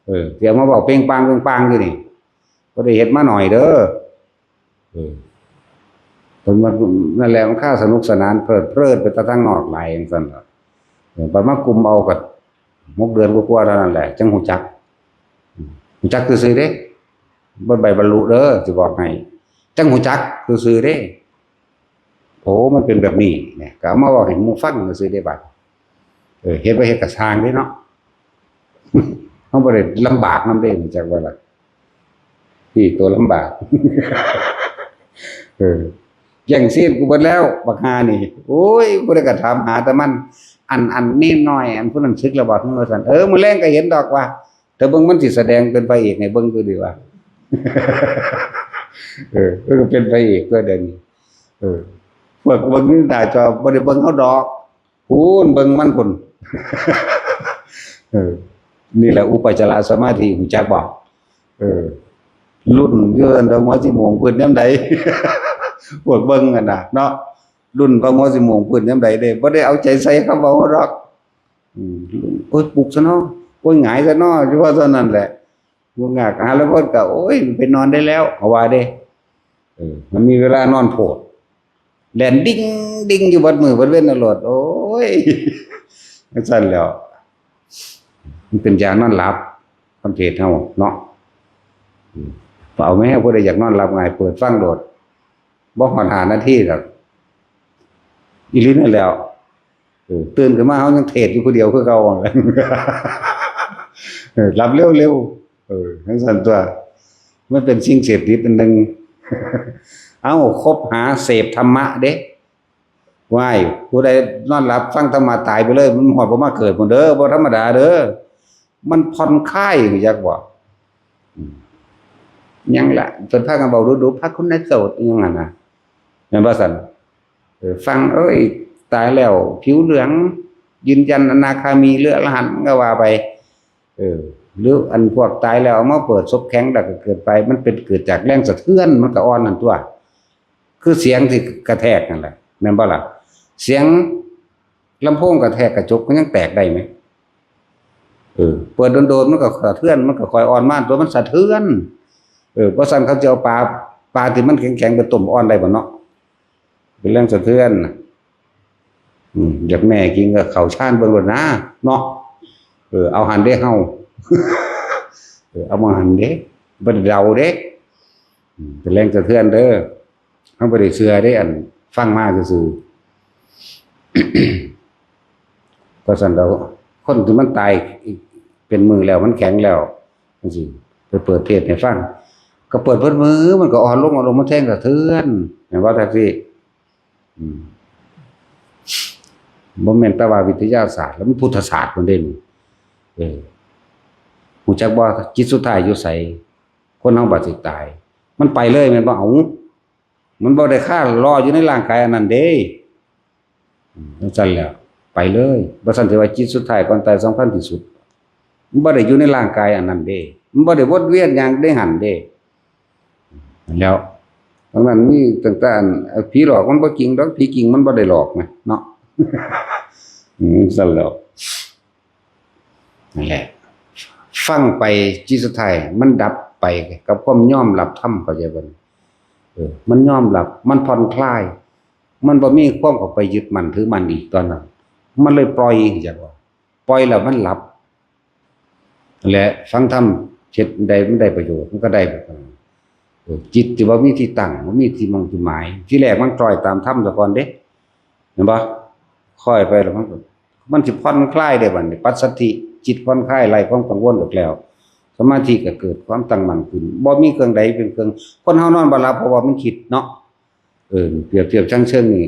เออ สิเอามาเว้าเป่งปังเป่งปังอยู่นี่ บ่ได้เฮ็ดมาน้อยเด้อ เออ เพิ่นว่านั่นแหละ มันค่าสนุกสนานเพลิดเพลินไปแต่ทางนอกหลายจั่งซั้นล่ะ เออ บัดมากุมเอาก็หกเดือนกว่าๆเท่านั้นแหละ จั่งฮู้จัก อืม ฮู้จักซื่อๆเด้ บ่ใบบรรลุเด้อ สิบอกให้ จั่งฮู้จักซื่อๆเด้ โอ้ มันเป็นแบบนี้เนี่ย ก็เอามาเว้าให้หมู่ฟังซื่อๆเด้บัด เออ เฮ็ดบ่เฮ็ดก็ซ่างเด้เนาะ เฮาบ่ได้ลำบากนำเด้ จักว่าล่ะ นี่ตัวลำบาก เออ แย่งซีนกูเบิดแล้ว บักห่านี่ โอ้ย ผู้ใดก็ถามหาแต่มัน อัน อันนี้น้อย อันผู้นั้นสึกแล้วบ่ ว่าซั่น เออ มื้อแลงก็เห็นดอกว่า แต่เบิ่งมันสิแสดงเป็นพระเอกให้เบิ่งคือดีว่า เออ ก็เป็นพระเอกตัวเดียวนี้ เออ พวกเบิ่งนี่หน้าจอบ่ได้เบิ่งเฮาดอก พู้นเบิ่งมันพุ้น เออ นี่แหละอุปจารสมาธิ ฮู้จักบ่ เออ รุ่นเดือนดอกหัวสิโมงพื้นยามใด พวกเบิ่งกันน่ะเนาะ รุ่นพระหัวสิโมงพื้นยามใดเด้ บ่ได้เอาใจใส่คำเว้าดอก อืม โอ้ย ปลุกซะเนาะ โอ้ย หงายซะเนาะ เฉพาะเท่านั้นแหละ ง่วงงาก หาลางคนก็ โอ้ย ไปนอนได้แล้ว เขาว่าเด้ เออ มันมีเวลานอนโพด แล่นดิ่งดิ่งอยู่เบิดมื้อเบิดเว็นน่ะโลด โอ้ย จั่งซั้นแหล้ว มันเป็นยานอนหลับ คำเทศน์เฮาเนาะ อืม เอาแม่ ผู้ใดอยากนอนหลับง่าย เปิดฟังโลด บ่ฮอดห้านาทีดอก อีหลีนั่นแหล้ว เออ ตื่นขึ้นมาเฮายังเทศน์อยู่ผู้เดียวคือเก่า เออ หลับเร็วๆ เออ จั่งซั้นตั๊ว มันเป็นสิ่งเสพติดอันหนึ่ง เอ้า คบหาเสพธรรมะเด้ ว้าย ผู้ใดนอนหลับฟังธรรมะตายไปเลย มันฮอดบ่มาเกิดพุ้นเด้อ บ่ธรรมดาเด้อ มันผ่อนคลาย ฮู้จักบ่ อืม หยังล่ะ เพิ่นพากันเว้าดุๆ พระคุณโสต อิหยังหั่นน่ะ แม่นบ่ซั่น เออ ฟัง เอ้ย ตายแล้วผิวเหลือง ยืนยันอนาคามีหรืออรหันต์ก็ว่าไป เออ หรืออันพวกตายแล้วเอามาเปิดศพแข็งแล้วก็เกิดไป มันเป็นเกิดจากแรงสะเทือน มันก็อ่อนนั่นตั๊ว คือเสียงที่กระแทกนั่นแหละ แม่นบ่ล่ะ เสียงลำโพงกระแทกกระจกมันยังแตกได้ไหม เออ เปิดโดนๆ มันก็สะเทือน มันก็ค่อยอ่อนมาตั๊ว มันสะเทือน เออ บ่ซั้นเขาจะเอาปลา ปลาที่มันแข็งๆ ไปต้มอ่อนได้บ่เนาะ เป็นแรงสะเทือนน่ะ อืม อยากแน่จริงก็เข้าฌานเบิ่งโลดนะ เนาะ เออ เอาหั่นเด้เฮา เออ เอาหม่องหั่นเด้ บ่ได้เดาเด้ อืม เป็นแรงสะเทือนเด้อ เฮาบ่ได้เชื่อเด้ อันฟังมาซื่อๆ เพราะฉะนั้นแล้ว คนที่มันตายเป็นมื้อแล้ว มันแข็งแล้ว จั่งซี้ ไปเปิดเทศน์ให้ฟัง ก็เปิดเบิดมื้อ มันก็อ่อนลง อ่อนลง มันแรงสะเทือน แม่นบ่ จั่งซี้ อืม บ่แม่นแต่ว่าวิทยาศาสตร์ แล้วมันพุทธศาสตร์พุ้นเด้นี่ เออ ฮู้จักบ่ จิตสุดท้ายอยู่ไส คนเฮาบัดสิตาย มันไปเลยแม่นบ่ เอ้า มันบ่ได้คารออยู่ในร่างกายอันนั้นเด้ อืม จั่งซั้นแหละ ไปเลย บ่ซั้นสิว่าจิตสุดท้ายก่อนตายสำคัญที่สุด มันบ่ได้อยู่ในร่างกายอันนั้นเด้ มันบ่ได้วนเวียนอย่างในหั่นเด้ แล้ว ทั้งนั้นมีตั้งแต่อัน เอ่อ ผีหลอกมันบ่จริงดอก ผีจริงมันบ่ได้หลอกนะ เนาะ อืม จั่งซั้นแหละ นั่นแหละ ฟังไปจิตสุดท้ายมันดับไปกับความยอมรับธรรม เข้าใจบ่นี่ เออ มันยอมรับ มันผ่อนคลาย มันบ่มีความเข้าไปยึดมั่นถือมั่นอีกตอนนั้น มันเลยปล่อย จั่งว่า ปล่อยแล้วมันหลับ และฟังธรรมเฮ็ดใดมันได้ประโยชน์ มันก็ได้แบบนั้น เออ จิตที่บ่มีที่ตั้ง บ่มีที่มองที่หมาย ทีแรกมันคล้อยตามธรรมซะก่อนเด้ เห็นบ่ คล้อยไปแล้วมันก็ มันสิผ่อนคลายได้บัดนี้ ปัสสัทธิ จิตผ่อนคลาย ไล่ความกังวลออกแล้ว สมาธิก็เกิดความตั้งมั่นขึ้น บ่มีเครื่องใดเป็นเครื่อง คนเฮานอนบ่หลับเพราะว่ามันคิดเนาะ เออ เปรียบเทียบชั่งเชิงนี่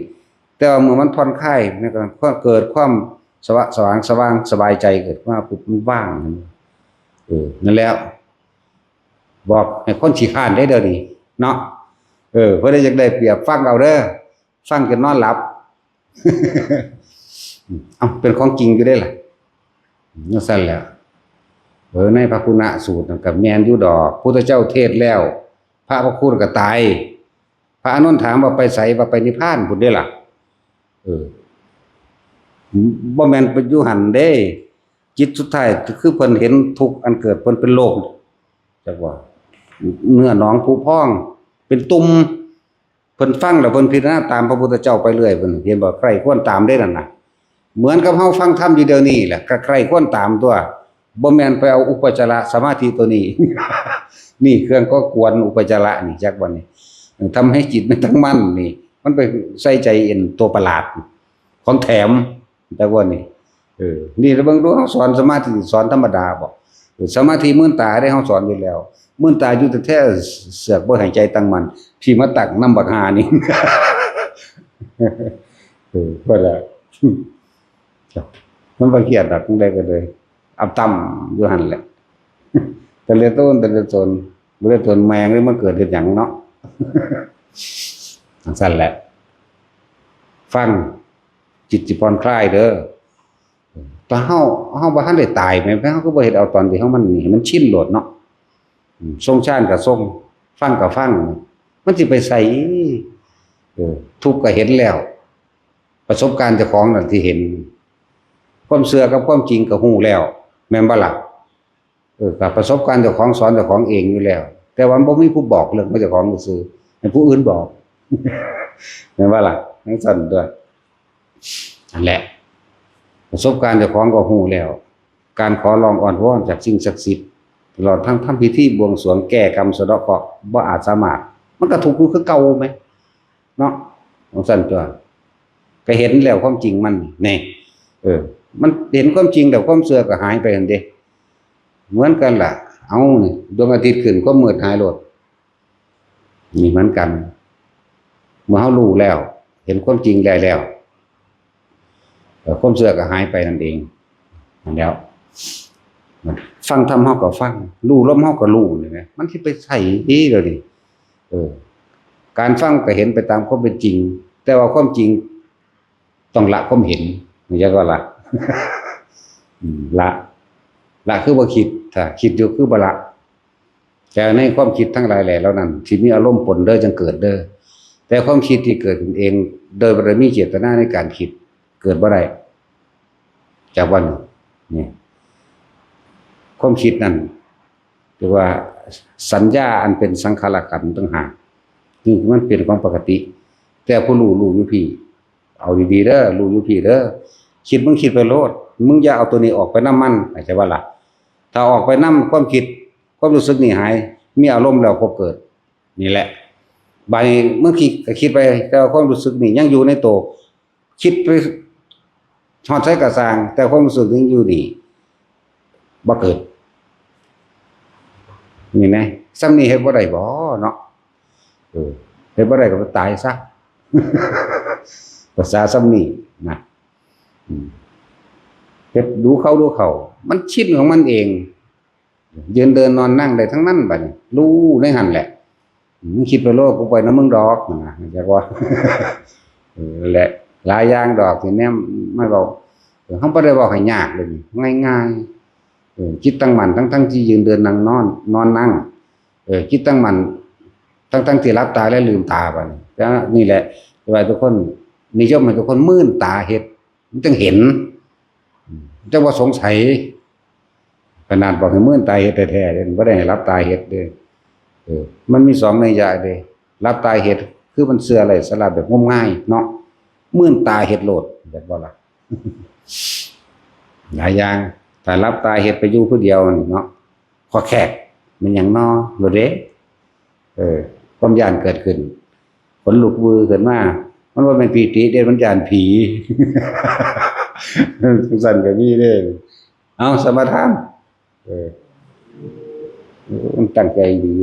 แต่ว่าเมื่อมันผ่อนคลาย มันก็เกิดความสว่าง สว่าง สบายใจ เกิดขึ้นมาปุ๊บ มันว่าง เออ นั่นแหละ บอกให้คนขี้คร้านเด้เดี๋ยวนี้ เนาะ เออ เพิ่นอยากได้เปรียบ ฟังเอาเด้อ ฟังจนนอนหลับ เอ้า เป็นของจริงอยู่เด้ล่ะ จั่งซั้นแหละ เออ ในพระคุณสูตรนั่นก็แม่นอยู่ดอก พุทธเจ้าเทศน์แล้ว พระพุทธก็ตาย พระอานนท์ถามว่าไปไส ว่าไปนิพพานพุ้นเด้ล่ะ เออ บ่แม่นไปอยู่หั่นเด้ จิตสุดท้ายคือเพิ่นเห็นทุกข์อันเกิด เพิ่นเป็นโลก จักว่า เนื้อหนองผุพอง เป็นตุ่ม เพิ่นฟังแล้วเพิ่นพิจารณาตามพระพุทธเจ้าไปเรื่อย เพิ่นเห็นบ่ ใคร่ครวญตามเด้นั่นน่ะ เหมือนกับเฮาฟังธรรมอยู่เดี๋ยวนี้แหละ ก็ใคร่ครวญตามตั๊ว บ่แม่นไปเอาอุปจารสมาธิตัวนี้ นี่เครื่องก่อกวนอุปจารนี่ จักบัดนี้ ทำให้จิตไม่ตั้งมั่นนี่ มันไปใส่ใจเอ็นตัวประหลาด ของแถม จักว่านี่ เออ นี่เบิ่งดู เฮาสอนสมาธิ สอนธรรมดาบ่ เออ สมาธิมืนตาได้ เฮาสอนอยู่แล้ว มืนตาอยู่แท้ๆ เสือกบ่ให้ใจตั้งมั่น พี่มาตั้งนำบักห่านี่ เออ ก็ละ มันบ่เครียดดอก จั่งใดก็เลย อับต่ำอยู่หั่นแหละ แต่ละต้น แต่ละตน บ่ได้ตนแมงเลย มาเกิดเฮ็ดหยังเนาะ จั่งซั่นแหละ ฟัง จิตสิผ่อนคลายเด้อ แต่เฮา เฮาบ่ทันได้ตายแหม เฮาก็บ่เฮ็ดเอาตอนที่เฮามันนี่ มันชินโลดเนาะ อืม ทรงฌานก็ทรง ฟังก็ฟัง มันสิไปไส เออ ทุกข์ก็เห็นแล้ว ประสบการณ์เจ้าของนั่นที่เห็น ความเชื่อกับความจริงก็ฮู้แล้ว แม่นบ่ล่ะ เออ ก็ประสบการณ์เจ้าของสอนเจ้าของเองอยู่แล้ว แต่ว่าบ่มีผู้บอกเรื่องของเจ้าของซื่อ ให้ผู้อื่นบอก แม่นบ่ล่ะ จั่งซั่นตั๊ว นั่นแหละ ประสบการณ์เจ้าของก็ฮู้แล้ว การขอร้องอ้อนวอนจากสิ่งศักดิ์สิทธิ์ ตลอดทั้งทำพิธีบวงสรวงแก้กรรมสะเดาะเคราะห์ บ่อาจสามารถ มันก็ทุกข์อยู่คือเก่าแหม เนาะ จั่งซั่นตั๊ว ก็เห็นแล้วความจริงมัน นี่ เออ มันเห็นความจริงแล้วความเชื่อก็หายไปหั่นเด้ เหมือนกันล่ะ เอานี่ ดวงอาทิตย์ขึ้น ความมืดหายโลด นี่เหมือนกัน เมื่อเฮารู้แล้ว เห็นความจริงได้แล้ว เอ่อ ความเชื่อก็หายไปนั่นเอง นั่นแหล้ว ฟังธรรมเฮาก็ฟัง รู้ลมเฮาก็รู้นี่นะ มันสิไปไสเด้ เดี๋ยวนี้ เออ การฟังก็เห็นไปตามความเป็นจริง แต่ว่าความจริง ต้องละความเห็น เข้าใจบ่ล่ะ อืม ละ ละคือบ่คิด ถ้าคิดอยู่คือบ่ละ แต่ในความคิดทั้งหลายแหล่เหล่านั้น ที่มีอารมณ์ปนเด้อ จั่งเกิดเด้อ แต่ความคิดที่เกิดขึ้นเอง โดยบ่ได้มีเจตนาในการคิด เกิดบ่ได้ จักว่านี่ ความคิดนั่น เรียกว่าสัญญาอันเป็นสังขารขันธ์ต่างหาก นี่มันเป็นของปกติ แต่ผู้รู้รู้อยู่พี้ เอาดีๆเด้อ รู้อยู่พี้เด้อ คิดมึงคิดไปโลด มึงอย่าเอาตัวนี้ออกไปนำมัน เข้าใจบ่ล่ะ ถ้าออกไปนำความคิด ความรู้สึกนี่หาย มีอารมณ์แล้วก็เกิด นี่แหละ บาดนี้มึงคิดก็คิดไป แต่ว่าความรู้สึกนี่ยังอยู่ในโต คิดไปฮอดไสก็ซ่าง แต่ความรู้สึกยังอยู่นี่ บ่เกิด นี่นะ ส่ำนี้เฮ็ดบ่ได้บ่เนาะ เออ เฮ็ดบ่ได้ก็ตายซะ ภาษาส่ำนี้นะ อืม เฮ็ดดูเข้าดูเข้า มันชินของมันเอง ยืนเดินนอนนั่งได้ทั้งนั้นบัดนี้ รู้ในหั่นแหละ มึงคิดไปโลด กูไปนำมึงดอก นะ จักว่า เออ นั่นแหละ หลายอย่างดอก ทีเนี้ยมันเว้า เออ เฮาบ่ได้เว้าให้ยากเลย ง่ายๆ เออ จิตตั้งมั่น ทั้งๆที่ยืนเดินนั่งนอน นอนนั่ง เออ จิตตั้งมั่น ทั้งๆที่หลับตาและลืมตาบัดนี้ แล้วนี่แหละ ว่าทุกคน นิยมให้ทุกคนมืนตาเฮ็ด มันจั่งเห็น จั่งบ่สงสัย ขนาดบอกให้มืนตาเฮ็ดแท้ๆเด้ บ่ได้ให้หลับตาเฮ็ดเด้ เออ มันมีสองนัยยะเด้ หลับตาเฮ็ด คือมันเชื่อไร้สาระแบบงมงายเนาะ มืนตาเฮ็ดโลด แบบว่าล่ะ หลายอย่าง ถ้าหลับตาเฮ็ดไปอยู่ผู้เดียวนี่เนาะ ขอแขก มันหยังน้อ โลดเด้ เออ ความย้านเกิดขึ้น ขนลุกวือขึ้นมา มันบ่แม่นปีติเด้ มันย้านผี จั่งซั่นก็มีเด้ เอา สมาทาน เออ มันตั้งใจดี